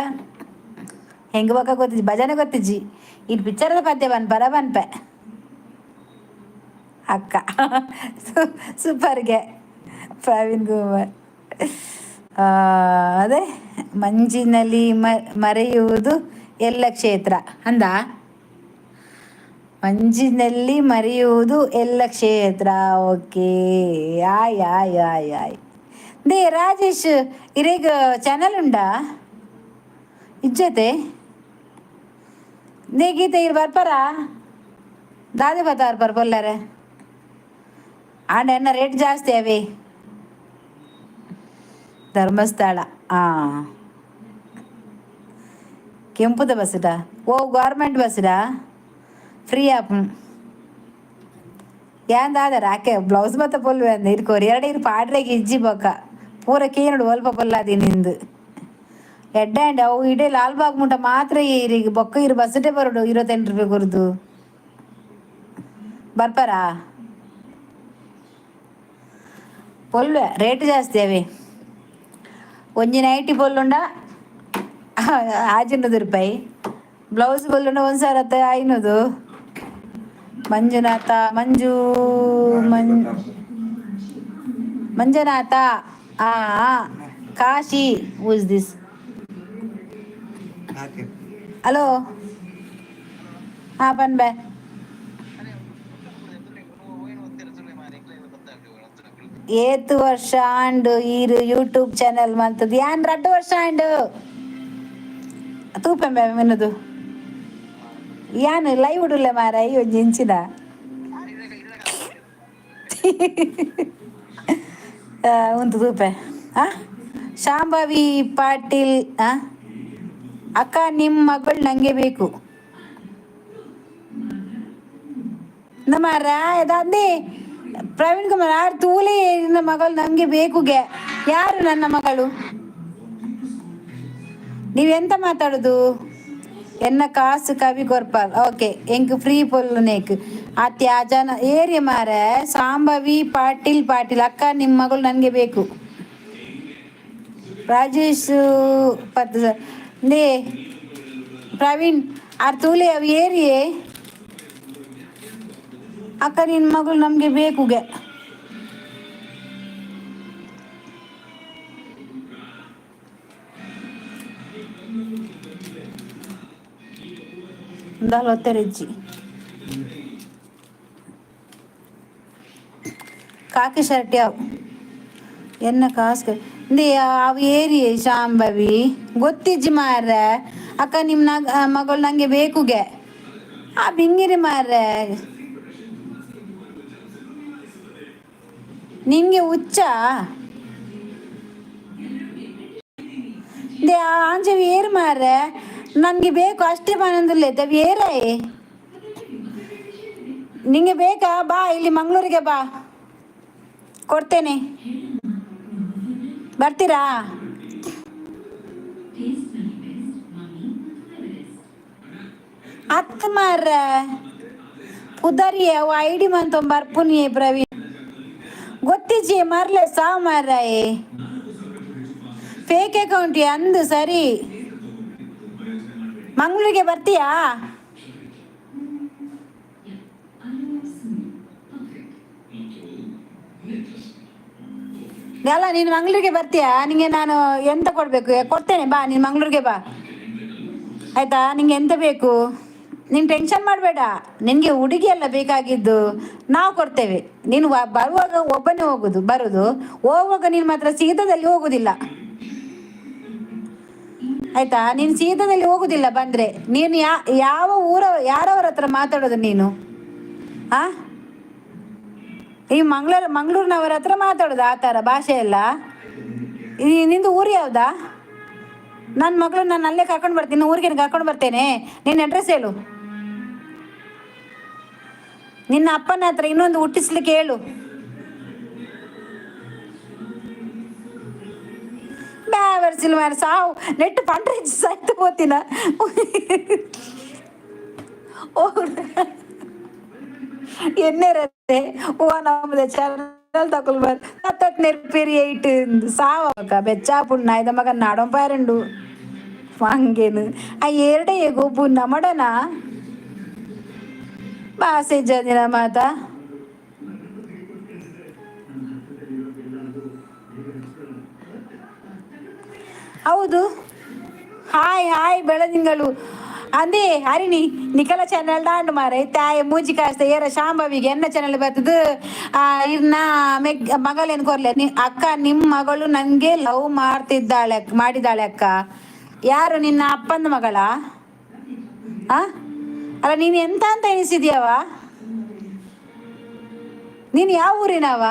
ಹೆಂಗೆ ಬೊಕ್ಕ ಗೊತ್ತಿಜ್ಜಿ, ಭಜನೆ ಗೊತ್ತಿಜ್ಜಿ. ಈ ಪಿಕ್ಚರದ ಪದ್ಯ ಪನ್ಪರ ಪನ್ಪೆ ಅಕ್ಕ. ಸೂಪರ್ಗೆ ಪ್ರವೀಣ್ ಕುಮಾರ್. ಅದೇ ಮಂಜಿನಲ್ಲಿ ಮರೆಯುವುದು ಎಲ್ಲ ಕ್ಷೇತ್ರ ಅಂದ. ಮಂಜಿನಲ್ಲಿ ಮರೆಯುವುದು ಎಲ್ಲ ಕ್ಷೇತ್ರ. ಓಕೆ, ಆಯ್ ಆಯ್ ಆಯ್ ಆಯ್. They Rajesh, ಇರೇಗ ಚಾನಲ್ ಉಂಡಾ? ಇಜ್ಜತೆ they ಗೀತೆ ಇರ್ ಬರ್ಪರ ದಾದೆ ಬತ್ತಾರ ಪರ್ ಪೊಲ್ಲಾರೆ. ಆಂಡ ಎನ್ನ ರೇಟ್ ಜಾಸ್ತಿ ಅವೇ. ಧರ್ಮಸ್ಥಳ. ಹಾಂ, ಕೆಂಪುದ ಬಸ್ಡಾ? ಓ, ಗೌರ್ಮೆಂಟ್ ಬಸ್ಡಾ? ಫ್ರೀ ಆಪ್ ಏನ್ ದಾದ ರಾಕೆ ಬ್ಲೌಸ್ ಮತ್ತ ಪೊಲ್ವೆ ಅಂದ ಇರ್ಕೋರಿ ಎರಡು ಇರು ಪಾಡ್ರೆಗೆ ಇಜ್ಜಿ ಬೊಕ್ಕ ಪೂರ ಕೇನುಡು ಒಲ್ಪ ಪೊಲ್ಲಾದಿ ನಿಂದು ಎಡ್ಡೆ. ಅಂಡ್ ಅವು ಇಡೀ ಲಾಲ್ಬಾಗ್ ಮುಟ ಮಾತ್ರ ಇರಿಗೆ ಬೊಕ್ಕ ಇರು ಬಸ್ಸಟೇ ಬರೋಡು. 28 ರೂಪಾಯಿ ಕೊರ್ದು ಬರ್ಪಾರಾ? ಪೊಲ್ವೆ ರೇಟ್ ಜಾಸ್ತಿ ಅವೇ. ಒಂಜಿ ನೈಟಿ ಪೊಲ್ಲುಂಡ 600 ರೂಪಾಯಿ, ಬ್ಲೌಸ್ ಪೊಲ್ಲುಂಡ 1500. ಮಂಜುನಾಥ, ಮಂಜು, ಮಂಜುನಾಥ. ಆ ಕಾಶಿ. Is this? Hello, ಹಾಂ ಬನ್ಬೆ. ಏತ್ ವರ್ಷ ಆಂಡು ಈರು ಯೂಟ್ಯೂಬ್ ಚಾನೆಲ್ ಮಂತದ್ದು? ಯಾನ್ 2 ವರ್ಷ ಆಂಡು. ತೂಪೆ ಮೆನ್ನದು ಯಾನ್ ಲೈವ್ ಉಡುಲೆ ಮಾರಾಯಿ ಒಂಜಿ ಇಂಚಿನ ಉಂತು ತೂಪೆ. ಆ ಶಾಂಭವಿ ಪಾಟೀಲ್. ಆ ಅಕ್ಕ, ನಿಮ್ಮ ಮಗಳು ನಂಗೆ ಬೇಕು. ನಮ್ಮ ಅದೇ ಪ್ರವೀಣ್ ಕುಮಾರ್ ಆರ್ ತೂಲೆ ನನ್ನ ಮಗಳು ನಮಗೆ ಬೇಕುಗೆ. ಯಾರು ನನ್ನ ಮಗಳು? ನೀವೆಂತ ಮಾತಾಡುದು? ಎನ್ನ ಕಾಸು ಕವಿ ಕೊರ್ಪಾಲ್. ಓಕೆ, ಎಂಕ್ ಫ್ರೀ ಪೊಲ್ಲು ನೇಕ್ ಆತ್ಯ ಜನ ಏರಿಯ ಮಾರೆ. ಸಾಂಬವಿ ಪಾಟೀಲ್ ಪಾಟೀಲ್, ಅಕ್ಕ ನಿಮ್ಮ ಮಗಳು ನನಗೆ ಬೇಕು. ರಾಜೇಶ್ ಪತ್ತು ನೇ ಪ್ರವೀಣ್ ಆರ್ ತೂಲೆ ಅವು ಏರಿಯೇ. ಅಕ್ಕ ನಿನ್ನ ಮಗಳು ನಮಗೆ ಬೇಕುಗೆ. ನಲವತ್ತೆರಜ್ಜಿ ಕಾಕಿ ಶರ್ಟ್ ಯಾವ ಎನ್ನ ಕಾಸು ಇಂದೇ ಅವು ಏರಿಯೇ ಶಾಂಭವಿ ಗೊತ್ತಿಜ್ಜಿ ಮಾರ್ರೆ. ಅಕ್ಕ ನಿಮ್ಮ ನಗ ಮಗಳು ನಂಗೆ ಬೇಕುಗೆ. ಆ ಬಿಂಗಿರಿ ಮಾರ್ರೆ, ನಿಂಗೆ ಹುಚ್ಚ they ಆಂಜವಿ ಏರು ಮಾರ್ರೆ. ನನಗೆ ಬೇಕು ಅಷ್ಟೇ ಪನೊಂದುಲ್ಲೆ ದವಿ ಏರಾಯೆ. ನಿಂಗೆ ಬೇಕಾ? ಬಾ ಇಲ್ಲಿ ಮಂಗಳೂರಿಗೆ ಬಾ, ಕೊಡ್ತೇನೆ. ಬರ್ತೀರಾ? ಅತ್ ಮಾರ್ರೆ ಪುದರಿಯೇ ಅವು ಐಡಿ ಮಂತೊಂಬ ಬರ್ಪುನಿಯೇ ಪ್ರವೀಣ್. ಗೊತ್ತಿಜ್ಜಿ ಮರ್ಲೆ ಸಾ ಮಾರ್ರಾಯೇ, ಫೇಕ್ ಅಕೌಂಟ್ ಅಂದು. ಸರಿ, ಮಂಗಳೂರಿಗೆ ಬರ್ತೀಯಾ? ಅಲ್ಲ, ನೀನು ಮಂಗಳೂರಿಗೆ ಬರ್ತೀಯಾ? ನಿಂಗೆ ನಾನು ಎಂತ ಕೊಡಬೇಕು? ಕೊಡ್ತೇನೆ, ಬಾ ನೀನು ಮಂಗಳೂರಿಗೆ ಬಾ, ಆಯಿತಾ? ನಿಂಗೆ ಎಂತ ಬೇಕು? ನೀನು ಟೆನ್ಷನ್ ಮಾಡಬೇಡ. ನಿನಗೆ ಹುಡುಗಿ ಎಲ್ಲ ಬೇಕಾಗಿದ್ದು ನಾವು ಕೊಡ್ತೇವೆ. ನೀನು ಬರುವಾಗ ಒಬ್ಬನೇ ಹೋಗುದು ಬರುದು, ಹೋಗುವಾಗ ನೀನು ಮಾತ್ರ ಶೀತದಲ್ಲಿ ಹೋಗುದಿಲ್ಲ, ಆಯ್ತಾ? ನೀನು ಶೀತದಲ್ಲಿ ಹೋಗುದಿಲ್ಲ ಬಂದರೆ. ನೀನು ಯಾವ ಊರ ಯಾರವರ ಹತ್ರ ಮಾತಾಡೋದು ನೀನು? ಆ ಈ ಮಂಗಳೂರಿನವರ ಹತ್ರ ಮಾತಾಡೋದು ಆ ಥರ ಭಾಷೆ ಎಲ್ಲ? ಈ ನಿಂದು ಊರು ಯಾವುದಾ? ನನ್ನ ಮಗಳು ನಾನು ಅಲ್ಲೇ ಕರ್ಕೊಂಡು ಬರ್ತೀನಿ, ಊರಿಗೆ ಕರ್ಕೊಂಡು ಬರ್ತೇನೆ. ನಿನ್ನ ಅಡ್ರೆಸ್ ಹೇಳು. ನಿನ್ನ ಅಪ್ಪನ ಹತ್ರ ಇನ್ನೊಂದು ಹುಟ್ಟಿಸ್ಲಿಕ್ಕೆ ಹೇಳು. ಬ್ಯಾವರ್ಸಿಲ್ ಮಾರ ಸಾವು ನೆಟ್ಟು ಪಂಡ್ರೆ ಸಾಯ್ತು ಹೋತಿನ. ಓ ಎನ್ನೆರತ್ತೆ ಓ ನಮ್ಮದ ಚಾನಲ್ ತಕೊಲ್ ಬರ್ ತತ್ತತ್ ನೆರ್ಪೇರಿ ಏಯ್ಟ್ ಸಾವಕ ಬೆಚ್ಚಾಪುಂಡು ನಾಯ್ದ ಮಗ ನಾಡೊಂಪಾರಂಡು ಹಂಗೇನು ಆ ಎರಡೇ ಗೊಬ್ಬು ನಮಡನ ಬಾಸೆ ಜನಿನ ಮಾತಾ. ಹೌದು, ಹಾಯ್ ಹಾಯ್ ಬೆಳದಿಂಗಳು ಅಂದೇ ಹರಿಣಿ ನಿಖಲ ಚಾನಲ್ ದಾಂಡು ಮಾರೆ ತಾಯಿ ಮೂಜಿ ಕಾಸ್ತ ಏರ ಶಾಂಭವಿಗೆ ಎನ್ನ ಚಾನಲ್ ಬರ್ತದ. ಇರ್ನ ಮೆಗ್ ಮಗಳೇನು ಕೊರ್ಲೆ ಅಕ್ಕ, ನಿಮ್ಮ ಮಗಳು ನನಗೆ ಲವ್ ಮಾಡ್ತಿದ್ದಾಳೆ ಮಾಡಿದಾಳೆ ಅಕ್ಕ. ಯಾರು ನಿನ್ನ ಅಪ್ಪನ ಮಗಳ? ಆ ಅಲ್ಲ, ನೀನು ಎಂತ ಅಂತ ಎನಿಸಿದ್ಯಾವ? ನೀನು ಯಾವ ಊರಿನವ?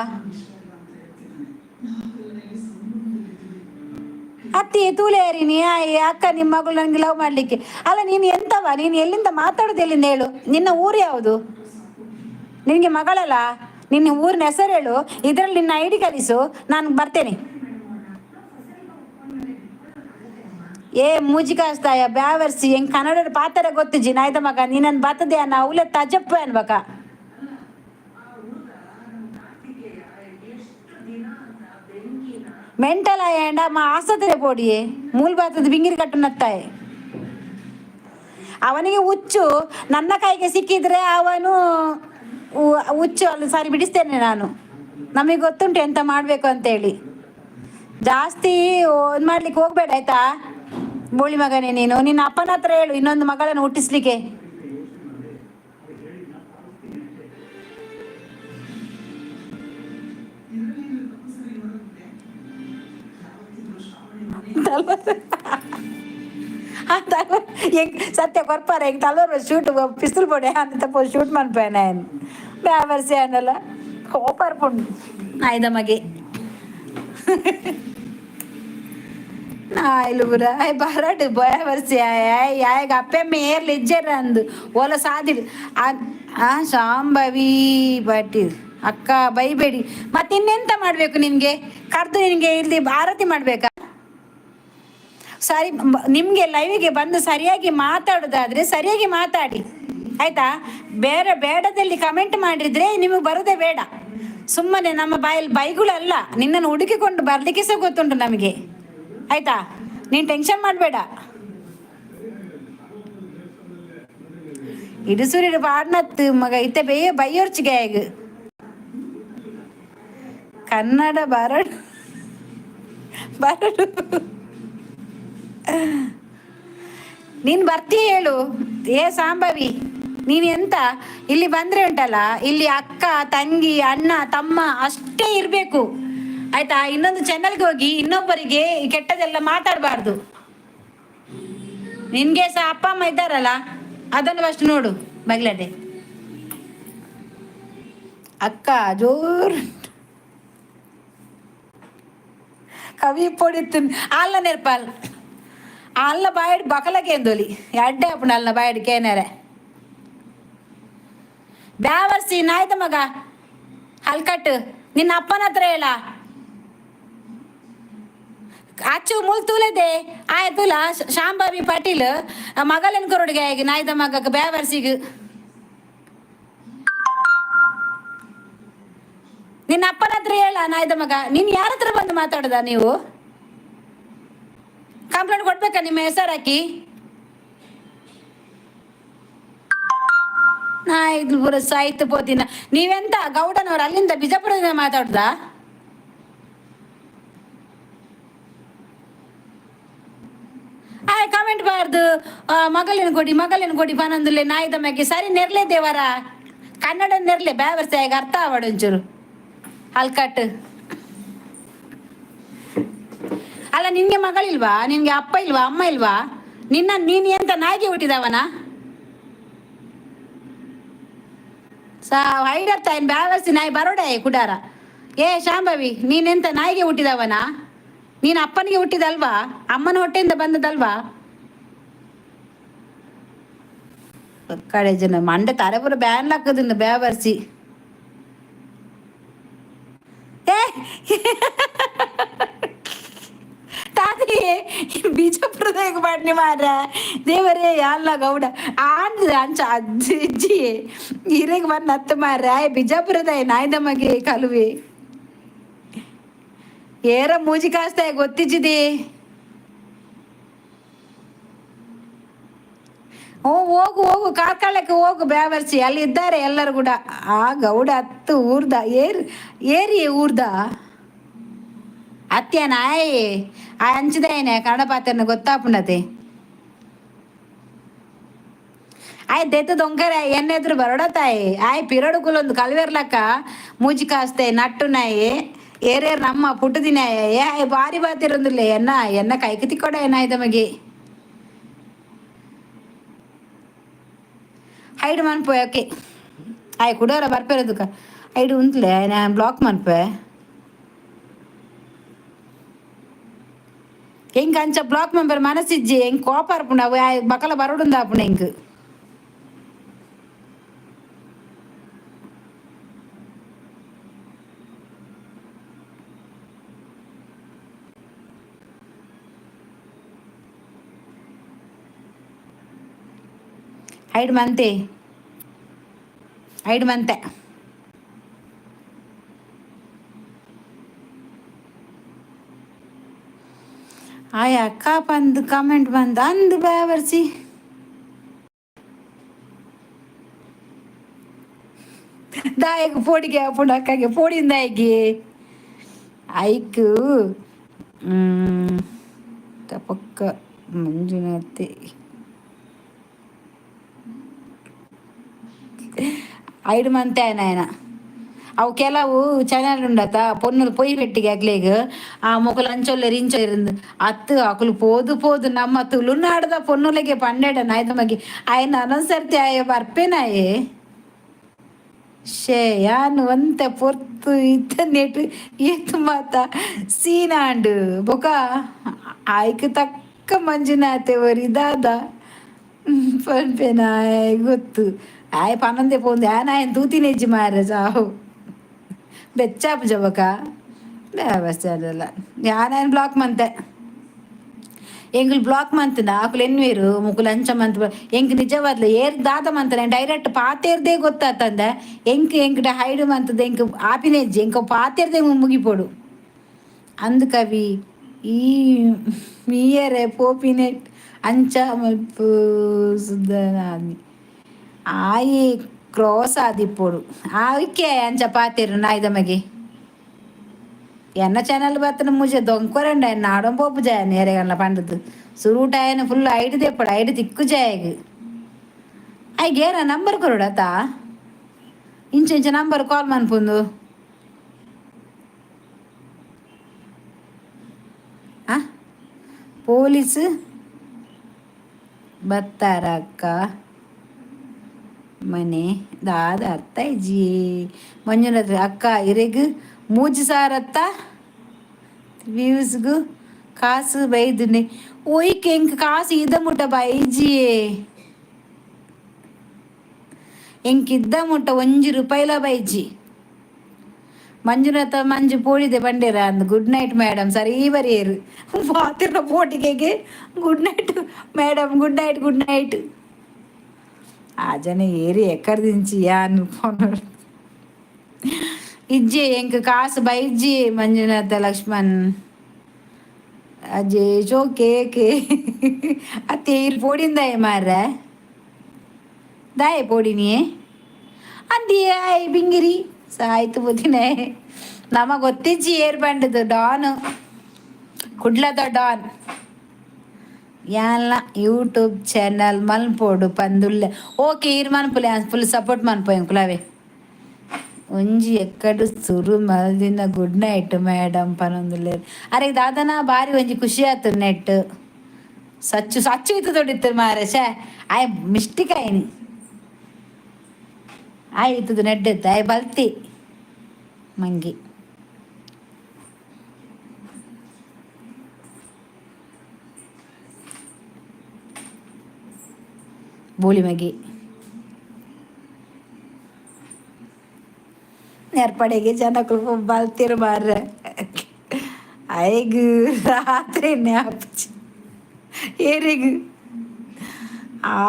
ಅತ್ತಿ ತೂಲೆ ಹರಿಣಿ ಅಕ್ಕ ನಿಮ್ಮ ಮಗಳು ನನಗೆ ಲವ್ ಮಾಡ್ಲಿಕ್ಕೆ. ಅಲ್ಲ, ನೀನು ಎಂತವ? ನೀನು ಎಲ್ಲಿಂದ ಮಾತಾಡೋದು, ಎಲ್ಲಿಂದ ಹೇಳು? ನಿನ್ನ ಊರು ಯಾವುದು? ನಿನಗೆ ಮಗಳಲ್ಲ, ನಿನ್ನ ಊರಿನ ಹೆಸರು ಹೇಳು. ಇದರಲ್ಲಿ ನಿನ್ನ ಐಡಿ ಕಲಿಸು, ನಾನು ಬರ್ತೇನೆ. ಏ ಮೂಜಿಕಾಸ್ತಾಯ ಬ್ಯಾವರ್ಸಿ, ಹೆಂಗ್ ಕನ್ನಡ ಪಾತ್ರ ಗೊತ್ತಿಜ್ಜಿ ನಾಯ್ದ ಮಗ ನೀನನ್ ಬರ್ತದೆ ಅನ್ನ ಅವಲೆ ತಜಪ್ಪ ಅನ್ಬೇಕ. ಮೆಂಟಲ್ ಆಯಂಡ ಮಾ ಆಸ್ಪತ್ರೆ ಪೋಡಿಯೇ ಮೂಲ್ ಬಾತದ ಬಿಂಗಿರಿ ಕಟ್ಟು ನತ್ತಾಯ ಅವನಿಗೆ ಹುಚ್ಚು. ನನ್ನ ಕೈಗೆ ಸಿಕ್ಕಿದ್ರೆ ಅವನು ಹುಚ್ಚು ಅಲ್ಲಿ ಸಾರಿ ಬಿಡಿಸ್ತೇನೆ ನಾನು. ನಮಗೆ ಗೊತ್ತುಂಟು ಎಂತ ಮಾಡಬೇಕು ಅಂತೇಳಿ. ಜಾಸ್ತಿ ಇದು ಮಾಡ್ಲಿಕ್ಕೆ ಹೋಗ್ಬೇಡ ಆಯ್ತಾ ಬೋಳಿ ಮಗನೇ ನೀನು. ನಿನ್ನ ಅಪ್ಪನ ಹತ್ರ ಹೇಳು ಇನ್ನೊಂದು ಮಗಳನ್ನು ಹುಟ್ಟಿಸ್ಲಿಕ್ಕೆ. ಹೆಂಗ್ ಸತ್ಯ ಕೊರ್ಪಾರ ಹೆಂಗ್ ತಲೋರ್ ಶೂಟ್ ಪಿಸ್ತೂಲ್ ಪೊಡೆ ಅಂತ ಶೂಟ್ ಮನ್ಪೇನೆ ಬ್ಯಾವರ್ಸಿ ಅನ್ನಲ್ಲ ಕೋಪರ್ ಪುಂಡು ಆಯ್ದ ಮಗೆ ನಾಯ್ಲು ಪುರ ಆಯ್ ಬರಡು ಬ್ಯಾವರ್ಸಿ ಆಯ್ ಆಯ್ಗ ಅಪ್ಪೆಮ್ಮ ಏರ್ಲಿ ಇಜ್ಜೆರ ಅಂದು ಓಲ ಸಾದಿಡು. ಆ ಶಾಂಭವಿ ಪಾಟೀಲ್ ಅಕ್ಕ ಬೈಬೇಡಿ. ಮತ್ತೆ ಇನ್ನೆಂತ ಮಾಡಬೇಕು ನಿನಗೆ? ಕರೆದು ನಿನಗೆ ಇಲ್ಲಿ ಆರತಿ ಮಾಡಬೇಕಾ? ಸರಿ, ನಿಮಗೆ ಲೈವಿಗೆ ಬಂದು ಸರಿಯಾಗಿ ಮಾತಾಡೋದಾದ್ರೆ ಸರಿಯಾಗಿ ಮಾತಾಡಿ ಆಯ್ತಾ? ಬೇರೆ ಬೇಡದಲ್ಲಿ ಕಮೆಂಟ್ ಮಾಡಿದ್ರೆ ನಿಮಗೆ ಬರೋದೇ ಬೇಡ. ಸುಮ್ಮನೆ ನಮ್ಮ ಬಾಯಲ್ಲಿ ಬೈಗುಳಲ್ಲ, ನಿನ್ನನ್ನು ಹುಡುಕಿಕೊಂಡು ಬರಲಿಕ್ಕೆ ಸಹ ಗೊತ್ತುಂಟು ನಮಗೆ ಆಯ್ತಾ? ನೀನು ಟೆನ್ಷನ್ ಮಾಡಬೇಡ. ಇಡುಸೂರಿಡು ಪಾಡ್ನತ್ತು ಮಗ ಇತ್ತೆ ಬೇಯ ಬೈಯೋರ್ಚಿಗೆ ಆಗ ಕನ್ನಡ ಬರಡು ಬರಡು. ನೀನು ಬರ್ತೀಯ ಹೇಳು. ಏ ಸಾಂಬವಿ, ನೀನು ಎಂತ ಇಲ್ಲಿ ಬಂದ್ರೆ ಉಂಟಲ್ಲ, ಇಲ್ಲಿ ಅಕ್ಕ ತಂಗಿ ಅಣ್ಣ ತಮ್ಮ ಅಷ್ಟೇ ಇರಬೇಕು ಆಯ್ತಾ? ಇನ್ನೊಂದು ಚಾನಲ್ಗೆ ಹೋಗಿ ಇನ್ನೊಬ್ಬರಿಗೆ ಕೆಟ್ಟದೆಲ್ಲ ಮಾತಾಡಬಾರ್ದು. ನಿನ್ಗೆ ಸಹ ಅಪ್ಪ ಅಮ್ಮ ಇದ್ದಾರಲ್ಲ, ಅದನ್ನು ಫಸ್ಟ್ ನೋಡು. ಬಗ್ಲಡೆ ಅಕ್ಕ ಜೋರು ಕವಿ ಪೊಡಿತು ಅಲ್ಲ ನೆರ್ಪಾಲ್ ಅಲ್ಲ ಬಾಯಡ್ ಬಕಲಕ್ಕೆ ಎಂದೊಲಿ ಎಡ್ಡೆ ಅಪ್ಪಣ ಅಲ್ಲ ಬಾಯಡ್ ಕೇನರೆ ಬ್ಯಾವರ್ಸಿ ನಾಯ್ದ ಮಗ ಹಲ್ಕಟ್ಟು ನಿನ್ನ ಅಪ್ಪನ ಹತ್ರ ಹೇಳ. ಅಚ್ಚು ಮುಲ್ ತೂಲೆದೆ ಆಯ್ತುಲ ಶಾಂಭವಿ ಪಾಟೀಲ್ ಮಗಲೇನ್ ಕೊರೊಡುಗೆ ಆಗಿ ನಾಯ್ದ ಮಗ ಬ್ಯಾವರ್ಸಿಗ್ ನಿನ್ನ ಅಪ್ಪನ ಹತ್ರ ಹೇಳ ನಾಯ್ದ ಮಗ. ನೀನ್ ಯಾರ ಹತ್ರ ಬಂದು ಮಾತಾಡುದ? ನೀವು ಕಂಪ್ಲೇಂಟ್ ಕೊಡ್ಬೇಕಾ ನಿಮ್ಮ ಹೆಸರು ಹಾಕಿ? ನಾ ಇದು ಪೂರ ಸಾಯ್ತು ಪೋತಿನ. ನೀವೆಂತ ಗೌಡನವ್ರು ಅಲ್ಲಿಂದ ಬಿಜಾಪುರದಿಂದ ಮಾತಾಡುದಾ? ಆಯ್ ಕಮೆಂಟ್ ಬಾರ್ದು ಮಗಳಿನ ಕೊಡಿ ಮಗಳಿನ ಕೊಡಿ ಪನಂದುಲೆ ನಾಯ್ದ ಮ್ಯಾಗೆ ಸರಿ ನೆರ್ಲೆ ದೇವರ ಕನ್ನಡ ನೆರ್ಲೆ ಬ್ಯಾವರ್ಸ ಈಗ ಅರ್ಥ ಆವಡು ಒಂಚೂರು ಹಲ್ಕಟ್ಟು. ಅಲ್ಲ, ನಿನ್ಗೆ ಮಗಳಿಲ್ವಾ? ನಿನ್ಗೆ ಅಪ್ಪ ಇಲ್ವಾ? ಅಮ್ಮ ಇಲ್ವಾ? ನಿನ್ನ ನೀನ್ ಎಂತ ನಾಯಿಗೆ ಹುಟ್ಟಿದವನ? ಸಾ ಹೈಡರ್ತ ಇನ್ ಬ್ಯಾವರ್ಸಿ ನಾಯಿ ಬರೋಡೆ ಕುಡಾರ. ಏ ಶಾಂಭವಿ, ನೀನೆಂತ ನಾಯಿಗೆ ಹುಟ್ಟಿದವನ? ನೀನು ಅಪ್ಪನಿಗೆ ಹುಟ್ಟಿದಲ್ವಾ? ಅಮ್ಮನ ಹೊಟ್ಟೆಯಿಂದ ಬಂದದಲ್ವಾ? ಕಡೆ ಜನ ಮಂಡೆ ತಲೆ ಪೂರ ಬ್ಯಾನ್ ಹಾಕೋದಿಲ್ಲ ಬ್ಯಾವರ್ಸಿ. ಏ ತಾತಿ, ಬಿಜಾಪುರದಾಗ ಮಾಡಿ ಮಾರ ದೇವರೇ. ಅಲ್ಲ ಗೌಡ ಆಂದ್ ಅಂಚ ಅಜ್ಜಿ ಹಿರೇಗ್ ಬಂದು ಹತ್ತು ಮಾರ. ಬಿಜಾಪುರದ ನಾಯ್ದ ಮಗೆ ಕಲುವೆ ಏರ ಮೂಜಿ ಕಾಸ್ತ ಗೊತ್ತಿಜ್ಜಿದಿ. ಹ್ಞೂ, ಹೋಗು ಹೋಗು, ಕಾರ್ಕಳಕ್ಕೆ ಹೋಗು ಬ್ಯಾವರ್ಸಿ. ಅಲ್ಲಿ ಇದ್ದಾರೆ ಎಲ್ಲರೂ ಕೂಡ. ಆ ಗೌಡ ಹತ್ತು ಊರ್ದ ಏರ್ ಏರಿ ಊರ್ದ ಅತ್ಯ ನಾಯಿ ಆ ಅಂಚದೇನೆ ಕನ್ನಡ ಪಾತ್ರನ ಗೊತ್ತಾಪುಂಡತೆ. ಆಯ್ ದೆತ್ತ ದೊಂಕರ ಎಣ್ಣೆ ಎದುರು ಬರೋಡ ತಾಯಿ. ಆಯ್ ಪಿರಡು ಕುಲೊಂದು ಕಲ್ವೇರ್ಲಕ್ಕ ಮೂಜಿ ಕಾಸ್ತೆ ನಟ್ಟು ನಾಯಿ ಏರೇರ್ ನಮ್ಮ ಪುಟ್ಟದಿನ. ಏ ಆಯ್ ಬಾರಿ ಬಾತಿರೊಂದಿಲ್ಲ. ಎನ್ನ ಎನ್ನ ಕೈకి ತಿಕ್ಕೊಡ ಏನಾಯ್ತ ಮಗೆ. ಹೈಡ್ ಮನ್ಪೆ. ಓಕೆ, ಆಯ್ ಕುಡೋರ ಬರ್ಪೇರದುಕ ಹೈಡ್ ಉಂತ್ಲೆ. ನಾನು ಬ್ಲಾಕ್ ಮನ್ಪೆ. ಎಂಕ್ ಅಂಚ ಬ್ಲಾಕ್ ಮೆಂಬರ್ ಮನಸ್ಸಿಜ್ಜಿ. ಎಂಕ್ ಕೋಪ ಅರ್ಪುಂಡು. ಅವು ಬಕಲ ಬರೋಡುಂದಾಪುಂಡು ಎಂಕ್. Hide ಮಂತೆ, hide ಮಂತೆ. ಆಯ್ ಅಕ್ಕ ಬಂದು ಕಮೆಂಟ್ ಬಂದು ಅಂದು ಬ್ಯಾವರ್ಸಿ. ದಾಯಕ್ ಪೋಡಿಗೆ ಆಪುಂಡು ಅಕ್ಕಗೆ ಪೋಡಿಂದಾಯಿಗೆ ಐಕ್ ತಪಕ್ಕ ಮಂಜುನಾಥೆ ಐಡು ಮಂತೆ ఆయన. ಅವು ಕೆಲವು ಚಾನೆಲ್ ಉಂಡತ ಪೊನ್ನುಲು ಪೊಯ್ ಪೆಟ್ಟಿಗೆ ಅಕ್ಲೆಗ್ ಆ ಮೊಕುಲು ಅಂಚೊಲ್ಲೆರ್ ಇಂಚೊಲ್ಲೆರ್ ಅತ್ತು. ಅಕುಲು ಪೋದು ಪೋದು ನಮ್ಮ ತುಳುನಾಡದ ಪೊನ್ನುಲೆಗೆ ಪಂಡೆಡ ನಾಯ್ದ ಮಗೆ. ಆಯನ ಅನೊಂದ್ಸರ್ತಿ ಆಯೆ ಬರ್ಪೇನಾಯೆ. ಶೇ, ಯಾನ್ ಒಂತೆ ಪೊರ್ತು ಇತ್ತನೇಟ್ ಏತ್ ಮಾತ ಸೀನಾಂಡ್. ಬೊಕ ಆಯ್ಕ್ ತಕ್ಕ ಮಂಜುನಾಥೆ ಒರಿ ದಾದ ಪನ್ಪೆನ ಗೊತ್ತು. ಆಯ್ ಪನೊಂದೆ ಪೋಂದು ಯಾನ್ ಆಯನ್ ತೂತಿನೆಜ್ಜಿ ಮಾರ್ರೆ. ಸಾವು ಬೆಚ್ಚಾಪುಜ ಬೊಕ ವ್ಯವಸ್ಥೆ ಅದೆಲ್ಲ. ಯಾನ್ ಬ್ಲಾಕ್ ಮಂತೆ. ಎಂಕುಲು ಬ್ಲಾಕ್ ಮಂತ್ಂಡ ಅಕುಲು ಎನ್ನುವೆರ್ ಮುಕುಲು ಅಂಚ ಮಂತ್. ಎಂಕ್ ನಿಜವಾದ್ಲ ಏರ್ ದಾದ ಮಂತನ ಡೈರೆಕ್ಟ್ ಪಾತೆರ್ದೇ ಗೊತ್ತಾತಂದ. ಎಂಕ್ ಎಂಕ್ಡ ಹೈಡ್ ಮಂತದ ಎಂಕ್ ಆಪಿನೆಜ್ಜಿ. ಎಂಕ್ ಪಾತೆರ್ದೆ ಮುಗಿಪೊಡು. ಅಂದ್ ಕವಿ ಈ ಮೀಯರೆ ಪೋಪಿನೆಟ್ ಅಂಚ ಮಲ್ಪು ಸುದ್ದನಾನಿ ಆಯೆ ಕ್ರಾಸ್ ಆದಿಪ್ಪೊಡು. ಆಯ್ಕೆ ಅಂಚ ಪಾತೆರು ನಾಯ್ದ ಮಗೆ. ಎನ್ನ ಚಾನಲ್ ಬತ್ತನ ಮುಜೆ ದೊಂಕೊರಂಡ ನಾಡೊಂ ಪೋಪು ಜಾಯ ನೇರೆಗಲ್ಲ ಪಂಡದು. ಸುರೂಟ ಆಯನ ಫುಲ್ ಐಡ್ ದೆಪ್ಪಡು, ಐಡ್ ತಿಕ್ಕು ಜಾಯಗ್. ಐಗ್ ಏನ ನಂಬರ್ ಕೊರೊಡತ? ಇಂಚ ಇಂಚ ನಂಬರ್ ಕಾಲ್ ಮನ್ಪುಂದು. ಆ ಪೊಲೀಸ್ ಬತ್ತಾರಕ್ಕ ಮನೆ ದಾದ ಅರ್ಥ ಇಜ್ಜಿ. ಮಂಜುನಾಥ್ ಅಕ್ಕ, ಇರೆಗ್ ಮೂಜಿ ಸಾರತ್ತ ವ್ಯೂಸ್ಗು ಕಾಸು ಬೈದುನೆ. ಒಯ್ಕ್ ಎಂಕ್ ಕಾಸು ಇದ ಮುಟ್ಟ ಬೈಜಿಯೇ. ಎಂಕ್ ಇದ್ದ ಮುಟ್ಟ ಒಂಜಿ ರೂಪಾಯಿಲ ಬೈಜಿ. ಮಂಜುನಾಥ ಮಂಜು ಪೋಡಿದೆ ಬಂಡೇರ ಅಂದ್. ಗುಡ್ ನೈಟ್ ಮೇಡಮ್ ಸರಿ ಬರಿಯರು ಪಾತಿರ್ನ ಪೋಟಿಗೆಗೆ. Good night madam, good night, good night. ಆ ಜನ ಏರಿ ಎಕ್ಕರ್ದಿಂಚಿ ಯಾನ್ ಫೋನ್ ಇಜ್ಜಿ. ಎಂಕ್ ಕಾಸು ಬೈಜಿ ಮಂಜುನಾಥ ಲಕ್ಷ್ಮಣ್ ಅಜೇಶ್. ಓಕೆ ಓಕೆ ಅತ್ತೆ, ಇರ್ ಪೋಡಿಂದಾಯ ಮಾರ್ರೆ. ದಾಯೆ ಪೋಡಿನಿ ಅಂದಿಯೇ ಆಯ್ ಬಿಂಗಿರಿ ಸಾಯ್ತು ಬುದಿನೆ. ನಮ ಗೊತ್ತಿಜ್ಜಿ ಏರ್ ಬಂಡದು. ಡಾನ್, ಕುಡ್ಲದ ಡಾನ್ ಯಾನ್ಲ ಯೂಟ್ಯೂಬ್ ಚಾನಲ್ ಮಲ್ಪೊಡು ಪಂದುಲ್ಲೆ. ಓಕೆ, ಈರ್ ಮನ್ಪುಲೆ, ಫುಲ್ ಸಪೋರ್ಟ್ ಮನ್ಪು ಎಂಕುಲವೆ. ಒಂಜಿ ಎಕ್ಕಡು ಸುರು ಮಲ್ದಿನ ಗುಡ್ ನೈಟ್ ಮೇಡಮ್ ಪನೊಂದುಲ್ಲೆರ್. ಅರೆ ದಾದನ ಬಾರಿ ಒಂಜಿ ಖುಷಿ ಆತು. ನೆಟ್ ಸಚ್ಚು ಸಚ್ಚು ಇತ್ತು ದೊಡ್ಡಿತ್ತು ಮಾರೆ. ಶ್ಯಾ, ಆಯ್ ಮಿಸ್ಟೇಕ್ ಆಯ್ನಿ. ಆಯ್ ಇತ್ತದು ನೆಡ್ಡೆತ್ತು. ಆಯ್ ಬಲ್ತಿ ಮಂಗಿ ಬೋಳಿ ಮಗಿ. ನೆರ್ಪಡೆಗೆ ಜನಕ್ಕಲು ಬಲ್ತಿರು ಮಾರ್ರೆ. ಐಗ್ ರಾತ್ರಿ ಜ್ಞಾಪಚಿ ಏರಿಗ್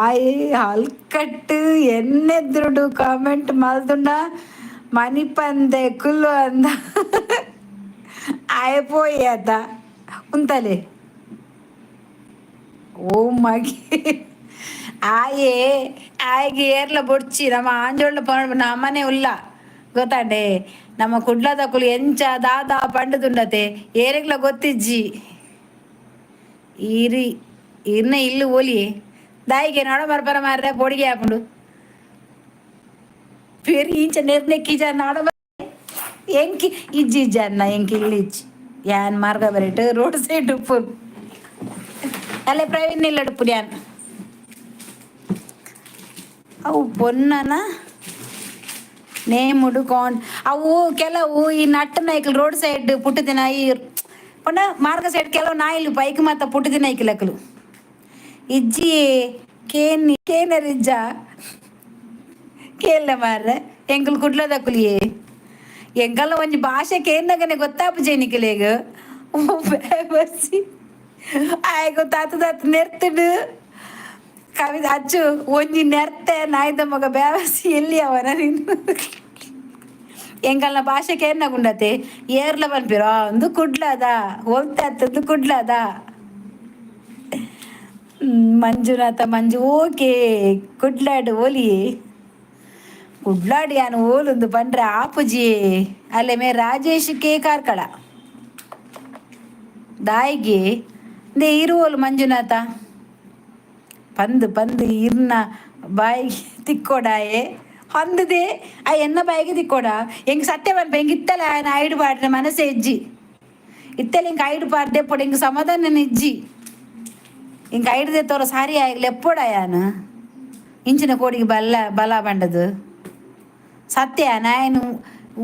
ಆಯ್ ಹಲ್ಕಟ್ಟು ಎನ್ನೆದ್ರುಡು ಕಾಮೆಂಟ್ ಮಲ್ದುಂಡ ಮನಿಪಂದೆ ಕುಲ್ಲು ಅಂದ ಆಯ್ ಪೋಯಿ ಆತ ಉಂತಲೆ. ಓ ಮಗಿ, ಆಯೆ ಆಯ್ಗೆ ಏರ್ಲ ಬೊಡ್ಚಿ. ನಮ್ಮ ಆಂಜೋಳ್ಳ ನಮ್ಮನೆ ಉಲ್ಲ ಗೊತ್ತಾಂಡೆ. ನಮ್ಮ ಕುಡ್ಲದಕುಲು ಎಂಚ ದಾದಾ ಪಂಡುದುಂಡತೆ ಏರೆಗ್ಲ ಗೊತ್ತಿಜ್ಜಿ. ಈರಿ ಇರ್ನ ಇಲ್ಲು ಓಲಿಯೇ ದಾಯಿಗೆ ನಡ ಮರ್ಪರ ಮಾರ್ರೆ ಪೊಡಿಗೆ ಹಾಕೊಂಡು ಪೇರು ಇಂಚ ನೆರ್ನೆಕ್ಕಿ ಜನ ನಾಡ ಎಂಕಿ ಇಜ್ಜಿ ಇಜ್ಜಿ ಅನ್ನ ಎಂಕಿ ಇಲ್ಲಿ ಇಜ್ಜಿ. ಯಾನ್ ಮಾರ್ಗ ಬರೇಟ್ ರೋಡ್ ಸೈಡ್ ಉಪ್ಪು ಅಲ್ಲೇ ಪ್ರವೀಣ್ ನಿಲ್ಲಡುಪ್ಪು ಯಾನ್ ಅವು ಪೊನ್ನನ ನೇಮುಡು ಕಾನ್. ಅವು ಕೆಲವು ಈ ನಟ್ಟ ನಾಯ್ಕಲು ರೋಡ್ ಸೈಡ್ ಪುಟ್ಟದಿನ ಈ ಪಂಡ ಮಾರ್ಗ ಸೈಡ್ ಕೆಲವು ನಾಯಿಲು ಬೈಕ್ ಮಾತ ಪುಟ್ಟದಿನ ಐಕ್ಲಕಲು ಇಜ್ಜಿ. ಕೇನ್ ಕೇನರಿಜ್ಜ ಕೇಳ್ಲೆ ಮಾರ್ರೆ. ಎಂಕುಲು ಕುಡ್ಲದಕುಲಿಯೇ ಎಂಕಲ್ನ ಒಂಜಿ ಭಾಷೆ ಕೇನ್ನಗನೆ ಗೊತ್ತಾಪುಜೆ ನಿಕಲೆಗ್. ಬಸ್ಸಿ ಆಯ್ಗು ತಾತ ತಾತ ನೆರ್ತುಡು ಕವಿದ ಅಚ್ಚು ಒಂಜಿ ನೆರ್ತೆ ನಾಯ್ದ ಮಗ ಬೇವಸಿ. ಎಲ್ಲಿ ಅವನ ನೀನು? ಎಂಕಲ್ನ ಭಾಷೆ ಕೇನ್ನಗುಂಡತೆ ಏರ್ಲ ಪನ್ಪಿರೋ ಒಂದು ಕುಡ್ಲದ ಹೋಗ್ತಾ ಕುಡ್ಲದ. ಮಂಜುನಾಥ ಮಂಜು ಓಕೆ. ಕುಡ್ಲಾಡು ಓಲಿಯೇ ಕುಡ್ಲಾಡು ಯಾನು ಓಲುಂದು ಪಂಡ್ರೆ ಆಪುಜಿ. ಅಲ್ಲೇ ಮೇ ರಾಜೇಶ್ ಕೆ ಕಾರ್ಕಳ ದಾಯಿಗೆ they ಇರುವೋಲು ಮಂಜುನಾಥ ಪಂದು ಪಂದು ಇರ್ನ ಬಾಯಿಗೆ ತಿಕ್ಕೋಡಾಯೆ ಹೊಂದದೆ ಆ ಎನ್ನ ಬಾಯಿಗೆ ತಿಕ್ಕೋಡ. ಎಂಗ್ ಸತ್ಯ ಪನ್ಪ, ಎಂಗ್ ಇತ್ತಲ ఆయన ಐಡು ಪಾಡಿನ ಮನಸ್ಸೇ ಇಜ್ಜಿ. ಇತ್ತಲ ಇಂಕ ಐಡು ಪಾಡ್ದೆ ಪೊಡು ಇಂಕ ಸಮಾಧಾನ ಇಜ್ಜಿ. ಇಂಕ ಐಡ್ದೆ ತೋರ ಸಾರಿ ಆಯ್ಲು ಎಪ್ಪೋಡ ಯಾನು ಇಂಚಿನ ಕೋಡಿಗೆ ಬಲ್ಲ ಬಲ ಬಂಡದು ಸತ್ಯ. ನಾಯನು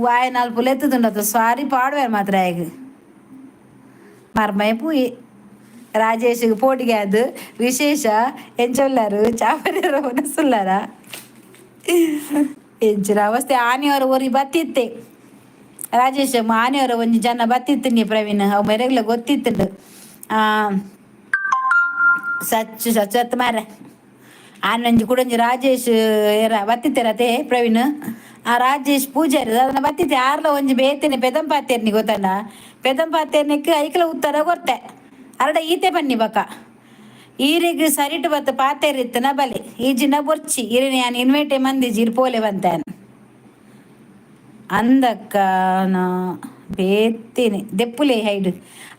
ವಾಯ ನಾಲ್ಕು ಲೆತ್ತದುಂಡತು ಸಾರಿ ಪಾಡುವೆ ಮಾತ್ರ ಆಯ್ಗ್ ಮರ್ಮಯ ಪೂಯಿ. ರಾಜೇಶ್ಗೆ ಪೋಟಿಗೆ ಅದು ವಿಶೇಷ ಎಂಚೊಲ್ಲಾರು ಚಾಪರೇರ ಮನಸ್ಸುಲ್ಲಾರ ಎಂಚಿನ ಅವಸ್ಥೆ. ಆನೆಯವರ ಊರಿ ಬತ್ತಿತ್ತೆ ರಾಜೇಶ್. ಆನೆಯವರ ಒಂಜಿ ಜನ ಬತ್ತಿತ್ತು ನೀ ಪ್ರವೀಣ್ ಅವು ಮೆರೆಗ್ಲ ಗೊತ್ತಿತ್ತು. ಸಚ್ಚು ಸಚ್ಚತ್ ಮಾರ ಆನಂಜಿ ಕುಡಂಜಿ ರಾಜೇಶ್ ಏರ ಬತ್ತಿತ್ತೆರತೆ ಪ್ರವೀಣ್. ಆ ರಾಜೇಶ್ ಪೂಜಾರಿ ಅದನ್ನ ಬತ್ತಿತ್ತೆ. ಆರ್ಲ ಒಂಜಿ ಬೇತೇನೆ ಪೆದಂಪಾತೇರ್ನಿ ಗೊತ್ತಣ್ಣ. ಪೆದಂಪಾತೇರ್ನಿಕ್ ಐಕ್ಲ ಉತ್ತರ ಕೊರ್ತೆ ಅರಡ ಈತೆ ಬನ್ನಿ ಬಕ ಈರಿಗೆ ಸರಿಟು ಬತ್ತ ಪಾತೇರಿತ್ತನ ಬಲೆ ಈ ಜಿನ ಬೊರ್ಚಿ ಇರಿನ ಯಾನ್ ಇನ್ವೈಟೆ ಮಂದಿ ಜೀರ್ ಪೋಲೆ ಬಂತಾನ ಅಂದಕ್ಕ ನಾ ಬೇತೇನೆ ದೆಪ್ಪುಲೆ ಹೈಡ್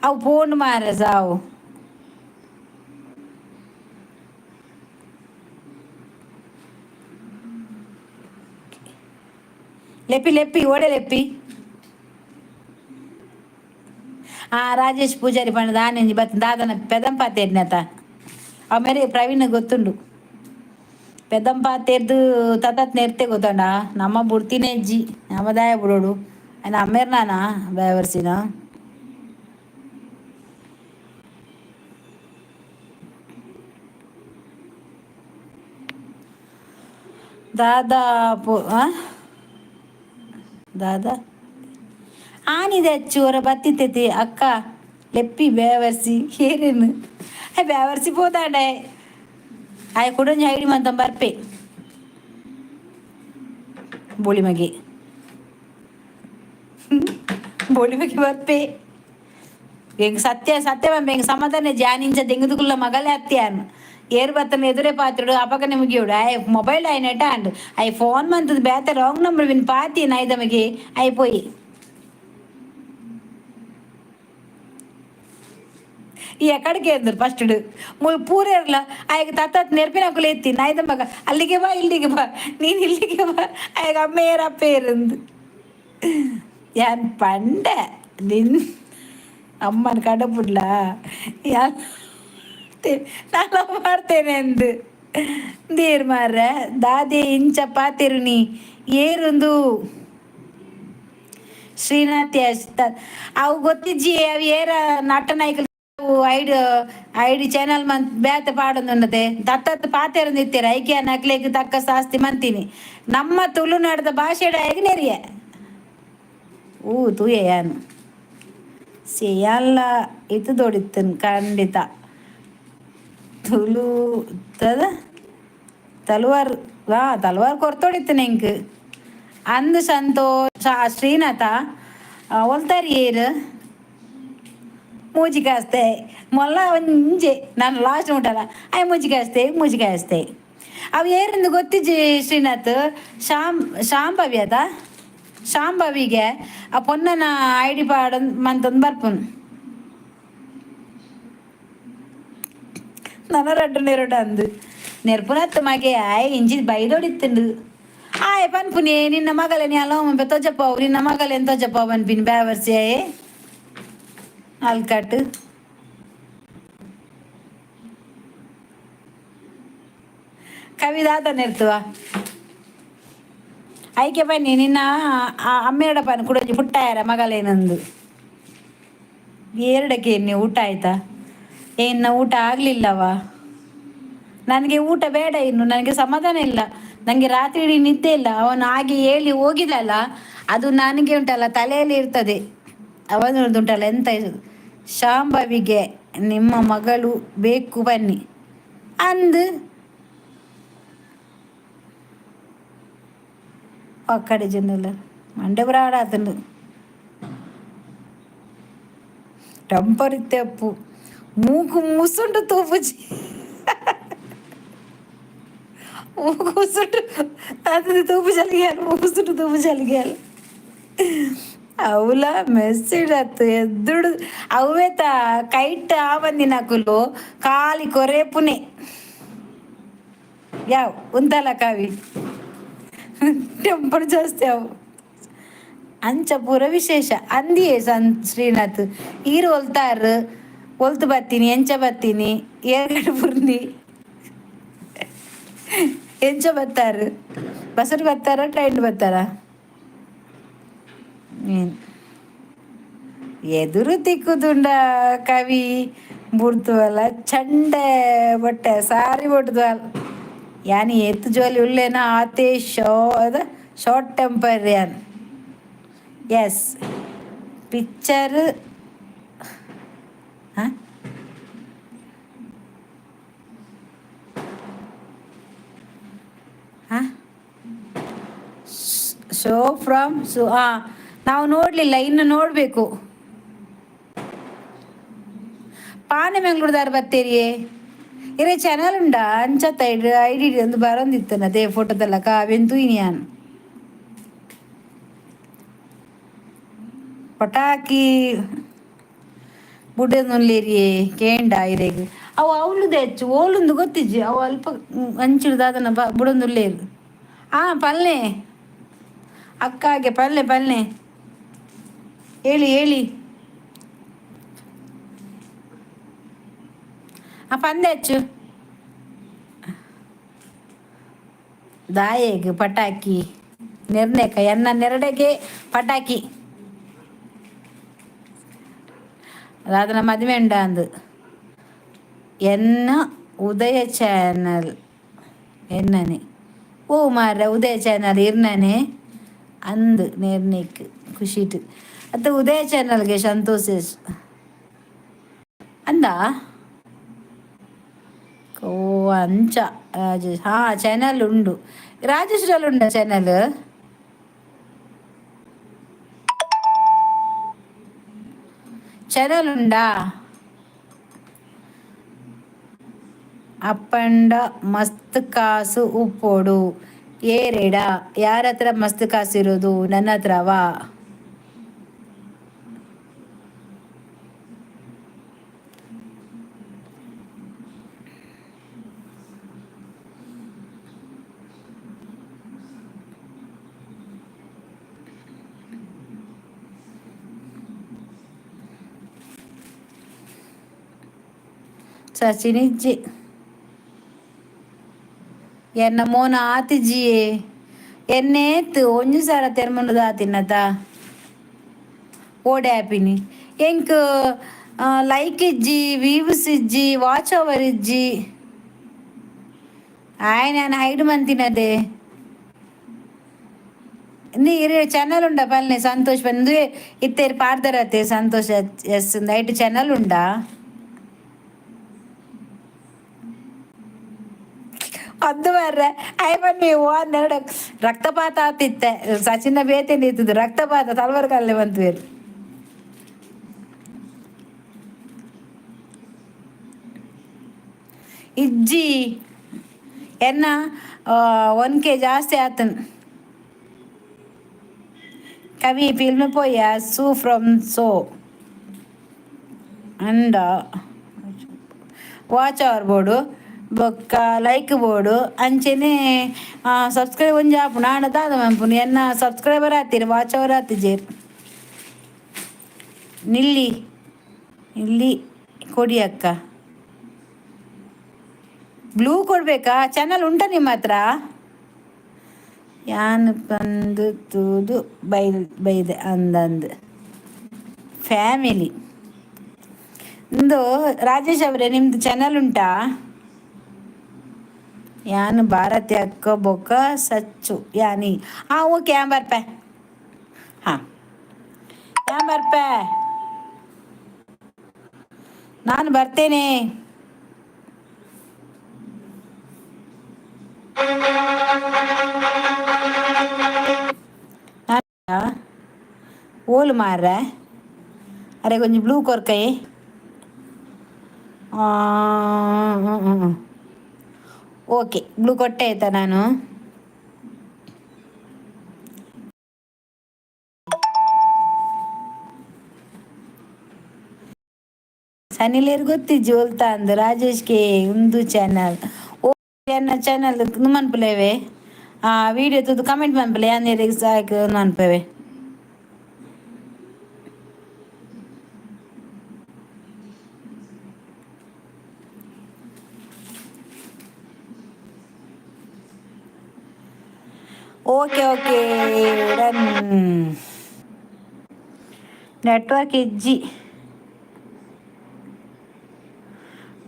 ಅವು ಫೋನ್ ಮಾರ ಸಾವು. ಲೆಪ್ಪಿ ಲೆಪ್ಪಿ ಓಡೆ ಲೆಪ್ಪಿ. ಆ ರಾಜೇಶ್ ಪೂಜಾರಿ ಪಂಡ ದಾನೆಂಜಿ ಬತ್ತ ದಾದನ ಪೆದಂಪಾತೇರ್ನತ ಅವ ಮೇರೆ ಪ್ರವೀಣ್ ಗೊತ್ತುಂಡು. ಪೆದಂಪಾತೇರ್ದು ತತತ್ ನೆರ್ತೆ ಗೊತ್ತಂಡ. ನಮ್ಮ ಬುಡ್ತಿನೇ ಅಜ್ಜಿ ನಮ್ಮ ದಾಯ ಬುಡೋಡು ఆయన అమ్మేరు నానా బేవర్ಸಿನ. ದಾದಾ ಪೋ ದಾದಾ ಆನಿದೆ ಅಚ್ಚು ಬತ್ತಿತ್ತೈತಿ ಅಕ್ಕ ಲೆಪ್ಪಿ ಬೇವರ್ಸಿ ಏನೇನು ಬೇವರ್ಸಿ ಪೋದಾಂಡೆ ಆಯ್ ಕುಡೊಂಜಿ ಐಡಿ ಮಂತ ಬರ್ಪೆ ಬೋಳಿ ಮಗೆ ಬೋಳಿ ಮಗೆ ಬರ್ಪೆ. ಎಂಗ್ ಸತ್ಯ ಸತ್ಯ ಬಂಬೆ ಎಂಗ್ ಸಮಾಧಾನ ಜಾನಿಂಚ ದೆಂಗುದುಕುಲ್ಲ ಮಗಲೇ ಅತ್ಯಾನು ಏರ್ ಬತ್ತನ ಎದುರೇ ಪಾತ್ರುಡು ಅಪಕನೆ ಮುಗಿಯೋಡು. ಆಯ್ ಮೊಬೈಲ್ ಆಯ್ನೆಟ and I phone ಮಂತದ ಬೇತೆ ರಾಂಗ್ ನಂಬರ್ ವಿನ್ ಪಾತಿ ನಾಯ್ದಮಗೆ అయిపోయి ಈ ಎಕಡೆಗೆ ಅಂದ್ರು ಫಸ್ಟ್ ಮುಲ್ ಪೂರೇರ್ಲ ಆಯ್ಗ ತತ್ತ ನೆರ್ಪಿನಕುಲು ಎತ್ತಿ ನಾಯ್ದ ಮಗ ಅಲ್ಲಿಗೆ ಬಾ ಇಲ್ಲಿಗೆ ಬಾ ನೀನು ಇಲ್ಲಿಗೆ ಬಾ ಆಯ್ಗ ಅಮ್ಮ ಏರ್ ಅಪ್ಪ ಏರಂದು ಯಾನ್ ಪಂಡ ನಿನ್ ಅಮ್ಮನ ಕಡಪುಡ್ಲ ಯಾನ್ ನಾನು ಮಾಡ್ತೇನೆ ಎಂದು ದೇರ್ ಮಾರ್ರೆ ದಾದೆ ಇಂಚ ಪಾತಿರುನಿ ಏರುಂದು ಶ್ರೀನಾಥ್ ಅವು ಗೊತ್ತಿಜ್ಜಿ. ಅವು ಏರ ನಟ ನಾಯ್ಕಲು ಐಡ್ ಐಡಿ ಚಾನಲ್ ಮಂತ್ ಬೇತೆ ಪಾಡೊಂದುಂಡತೆ ದತ್ತತ್ ಪಾತೆರೊಂದಿತ್ತೆರ್ ಐಕೆ ನಕ್ಲೆಗ್ ತಕ್ಕ ಶಾಸ್ತಿ ಮಂತೀನಿ. ನಮ್ಮ ತುಳುನಾಡದ ಭಾಷೆಡ್ ಆಯ್ಗ್ ನೆರಿಯ. ಊ ತೂಯೆ ಯಾನ್ ಸಿಯಲ್ಲ ಇತ್ತು ದೊಡಿತ್ತನ್ ಖಂಡಿತ ತುಳು ತದ ತಲುವಾರ್ ವಾ ತಲುವಾರ್ ಕೊರ್ತೊಡಿತ್ತನ ಎಂಕ್ ಅಂದು ಸಂತೋಷ ಶ್ರೀನಾಥ ಒಲ್ತಾರಿ ಏರು ಮೂಜಿ ಕಾಸ್ತೆ ಮೊಲ್ಲ ಒಂಜೆ ನಾನು ಲಾಸ್ಟ್ ಮುಟ್ಟಲ್ಲ ಆಯ್ ಮೂಜಿ ಕಾಸ್ತೆ ಮೂಜಿ ಕಾಸ್ತೆ ಅವು ಏರಿಂದ ಗೊತ್ತಿಜ್ಜಿ ಶ್ರೀನಾಥ್. ಶಾಮ್ ಶಾಂಭವಿ ಅದ ಶಾಂಭವಿಗೆ ಆ ಪೊನ್ನನ ಐಡಿ ಪಾಡ್ ಮಂತೊಂದು ಬರ್ಪುನ್ ನನ ರಡ್ಡು ನೆರಡು ಅಂದು ನೆರ್ಪುನತ್ತು ಮಗೆ ಆಯ್ ಇಂಜಿ ಬೈದೊಡಿತ್ತುಂಡು ಆಯ್ ಪನ್ಪುನಿ ನಿನ್ನ ಮಗಲೇನಿ ಅಲ್ಲ ಮಂಪೆ ತೊಜಪಾವು ನಿನ್ನ ಮಗಲೇನು ತೊಜಪಾವು ಪನ್ಪಿನಿ ಬ್ಯಾವರ್ಸಿ ಆಯೆ ಆಲ್ಕಟ್ಟು ಕವಿದಾತ ನೆರ್ತುವ ಐಕೆ ಬನ್ನಿ ನಿನ್ನ ಅಮ್ಮೆರಡ ಪನ್ ಕುಡೊಂಜಿ ಪುಟ್ಟಾಯರ ಮಗಲೇನಂದು ಎರಡಕ್ಕೆ ಎನ್ನಿ ಊಟ ಆಯ್ತಾ? ಇನ್ನು ಊಟ ಆಗಲಿಲ್ಲವಾ? ನನಗೆ ಊಟ ಬೇಡ ಇನ್ನು, ನನಗೆ ಸಮಾಧಾನ ಇಲ್ಲ, ನನಗೆ ರಾತ್ರಿ ಇಡೀ ನಿದ್ದೆ ಇಲ್ಲ. ಅವನು ಹಾಗೆ ಹೇಳಿ ಹೋಗಿದಲ್ಲ, ಅದು ನನಗೆ ಉಂಟಲ್ಲ ತಲೆಯಲ್ಲಿ ಇರ್ತದೆ. ಅವನದುಂಟಲ್ಲ ಎಂತ ಶಾಂಭವಿಗೆ ನಿಮ್ಮ ಮಗಳು ಬೇಕು ಬನ್ನಿ ಅಂದು ಪಕ್ಕಡೆ ಜನಲ್ಲ ಮಂಡೆ ಆತನು ಟಂಪರ್ ಇತ್ತೆ ಅಪ್ಪು ಮೂಗು ಮುಸುಂಡು ತೂಪುಜಿ ಮೂಗು ಮುಸುಂಡು ಅದು ತೂಪು ಚಲಿಗೆಯಾಲ ಮುಸುಂಡು ತೂಪು ಚಲಿಗೆಯಾಲ అవుಲ ಮೆಸ್ಸಿಡತ್ತು ಎದ್ದುಡು ಅವೇತ ಕೈಟ್ ಆವಂದಿನಕುಲು ಖಾಲಿ ಕೊರೇಪುನೆ ಯಾವ ಉಂತಲ ಕಾವಿ ಟೆಂಪರ್ ಜಾಸ್ತಿ ಅವು ಅಂಚ ಪೂರ ವಿಶೇಷ ಅಂದಿಯೇ ಸನ್ ಶ್ರೀನಾಥ್ ಈರು ಒಲ್ತಾರು ಒಲ್ತು ಬತ್ತೀನಿ ಎಂಚ ಬತ್ತೀನಿ ಏರ್ಗಡೆ ಪುರ್ನಿ ಎಂಚ ಬತ್ತಾರು ಬಸರು ಬತ್ತಾರ ಟ್ರೈನ್ ಬತ್ತಾರ ಎದುರು ತಿಕ್ಕುದುಂಡ ಕವಿ ಬುಡ್ತುವಲ್ಲ ಚಂಡೆ ಬೊಟ್ಟೆ ಸಾರಿ ಬೊಟ್ಟುದಲ್ಲ ಯಾನಿ ಎತ್ತು ಜೋಲಿ ಉಲ್ಲೇನ ಆತೆ ಶೋ ಅದ ಶಾರ್ಟ್ ಟೆಂಪರ್ ಯಾನ್. ಎಸ್ ಪಿಕ್ಚರ್ ಹಾಂ ಹಾಂ ಶೋ ಫ್ರಮ್ ಸು ಹಾಂ ನಾವು ನೋಡಲಿಲ್ಲ, ಇನ್ನು ನೋಡಬೇಕು. ಪಾನೆ ಬೆಂಗಳೂರುದಾರ್ ಬತ್ತೇರಿಯೇ ಇರೇ ಚಾನಲ್ ಉಂಡಾ ಅಂಚತ್ತ I D ಒಂದು ಬರೋಂದಿತ್ತನ ಅದೇ ಫೋಟೋದಲ್ಲ ಕಾವೆಂತು ಇನಿಯಾನ್ ಪಟಾಕಿ ಬುಡ್ಡೆನುಲ್ಲೇರಿಯೇ ಕೇಂಡ ಇರೆಗ್ ಅವು ಅವಳುದು ಹೆಚ್ಚು ಓಲುಂದು ಗೊತ್ತಿಜ್ಜಿ ಅವು ಅಲ್ಪ ಅಂಚಿಡ್ದು ಅದನ್ನ ಬ ಬುಡೊಂದುಲ್ಲೇರು ಆ ಪಲ್ಲೆ ಅಕ್ಕಾಗೆ ಪಲ್ಲೆ ಪಲ್ಲೆ ಹೇಳಿ ಹೇಳಿ ಆ ಪಂದೆ ಹೆಚ್ಚು ದಾಯೆಗ್ ಪಟಾಕಿ ನಿರ್ಣಯಕ ಎನ್ನ ನೆರಡೆಗೆ ಪಟಾಕಿ ಅದಾದ ಮದುವೆ ಉಂಡ ಅಂದು ಎನ್ನ ಉದಯ ಚಾನಲ್ ಎನ್ನನೆ ಓ ಮಾರ್ರೆ ಉದಯ ಚಾನಲ್ ಇರ್ನನೆ ಅಂದು ನೇರ್ನೇಕ್ ಖುಷಿಟ್ ಅತ್ತ ಉದಯ ಚಾನಲ್ಗೆ ಸಂತೋಷ್ ಅಂದ ಓ ಅಂಚ ರಾಜೇಶ್ ಹಾ ಚಾನಲ್ ಉಂಡು ರಾಜೇಶ್ರಲ್ಲಿ ಉಂಡ ಚಾನಲ್ ಚಾನಲ್ ಉಂಡಾ ಅಪ್ಪಂಡ ಮಸ್ತ್ ಕಾಸು ಉಪ್ಪೋಡು ಏರೇಡ ಯಾರ ಹತ್ರ ಮಸ್ತ್ ಕಾಸು ಇರೋದು ನನ್ನ ಹತ್ರವಾ? ಸಚಿನಿಜ್ಜಿ ಎನ್ನ ಮೋನ ಆತಿಜಿಯೇ ಎನ್ನೇತ್ ಒಂಜಿ ಸಾರ ತೆರ್ಮುಂಡುದ ತಿನ್ನತ ಓಡೆ ಆಪಿನಿ ಎಂಕ್ ಲೈಕ್ ಇಜ್ಜಿ ವ್ಯೂಸ್ ಇಜ್ಜಿ ವಾಚ್ ಅವರ್ ಇಜ್ಜಿ ಆಯ್ ನಾನು ಹೈಡ್ ಮಂತಿನದೆ. ಇರೆ ಚಾನಲ್ ಉಂಡ ಪಲ್ನೆ ಸಂತೋಷ್ ಬಂದು ಇತ್ತೇರು ಪಾಡ್ದರತೆ ಸಂತೋಷ್ ಎಸ್ ನೈಟ್ ಚಾನಲ್ ಉಂಡಾ? ಅದು ಮಾರ್ರೆ ಐವನ್ ನೀವು ಹನ್ನೆರಡು ರಕ್ತಪಾತ ಆತಿತ್ತೆ. ಸಚಿನ ಬೇತೆ ನಿಂತಿದ್ದು ರಕ್ತಪಾತ ತಲ್ವರ್ ಕಲ್ಲೆ ಬಂತು ಬೇರೆ. ಇಜ್ಜಿ ಎನ್ನ 1K ಜಾಸ್ತಿ ಆತನ್. ಕವಿ ಫಿಲ್ಮ್ ಪೋಯ ಸೂ ಫ್ರಮ್ ಸೋ ಅಂಡ ವಾಚ್ ಅವರ್ ಬೋಡು ಬೊಕ್ಕ ಲೈಕ್ ಬೋಡು ಅಂಚೆನೆ ಸಬ್ಸ್ಕ್ರೈಬ್ ಒಂಜಿ ಆಪುಂಡು. ಆಂಡ ದಾದ ಮನ್ಪುನು, ಎನ್ನ ಸಬ್ಸ್ಕ್ರೈಬರ್ ಆತೀರಿ, ವಾಚ್ ಅವರ್ ಆತಿಜೇರ್. ನಿಲ್ಲಿ ಇಲ್ಲಿ ಕೊಡಿ ಅಕ್ಕ. ಬ್ಲೂ ಕೊಡಬೇಕಾ? ಚಾನಲ್ ಉಂಟಾ ನಿಮ್ಮ ಹತ್ರ? ಯಾನ್ ಪಂದು ತೂದು ಬೈದೆ ಅಂದಂದು ಫ್ಯಾಮಿಲಿ. ಇಂದು ರಾಜೇಶ್ ಅವರೇ, ನಿಮ್ದು ಚಾನಲ್ ಉಂಟಾ? ಯಾನು ಭಾರತಿ ಅಕ್ಕ ಬೊಕ್ಕ ಸಚ್ಚು ಯಾನಿ. ಹಾಂ, ಓಕೆ. ಯಾನ್ ಬರ್ಪೆ. ಹಾಂ, ಯಾನ್ ಬರ್ಪೆ, ನಾನು ಬರ್ತೇನೆ. ಓಲು ಮಾರ್ರೆ? ಅರೆ ಕೊಂಚ ಬ್ಲೂ ಕೊರ್ಕೈ. ಓಕೆ, ಬ್ಲೂ ಕೊಟ್ಟೆ ಆಯ್ತಾ ನಾನು? ಸನಿಲೇರ್ ಗೊತ್ತಿಜ್ಜಿ ಒಲ್ತಾ ಅಂದು. ರಾಜೇಶ್ಗೆ ಒಂದು ಚಾನಲ್ ಓ ಎನ್ನ ಚಾನಲ್ ಮನ್ಪುಲೇವೆ. ಆ ವಿಡಿಯೋ ತೂದು ಕಮೆಂಟ್ ಮನ್ಪುಲೆ, ಯಾನೇರಿಗೆ ಸಾಕು ಮನ್ಪವೆ. Okay okay, done. ನೆಟ್ವರ್ಕ್ ಇಜ್ಜಿ.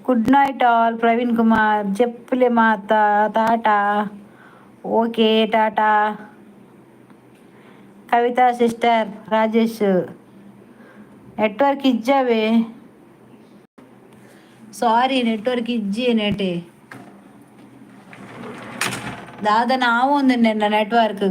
Good night all. Praveen Kumar ಜೆಪ್ಪುಲೆ ಮಾತಾ. Tata. Okay, tata. Kavita sister, Rajesh, network ಇಜ್ಜವೇ? ಸಾರಿ, ನೆಟ್ವರ್ಕ್ ಇಜ್ಜಿ ನೆಟೆ. ದಾದ ನಾವು ಒಂದು ನೆಟ್ವರ್ಕ್.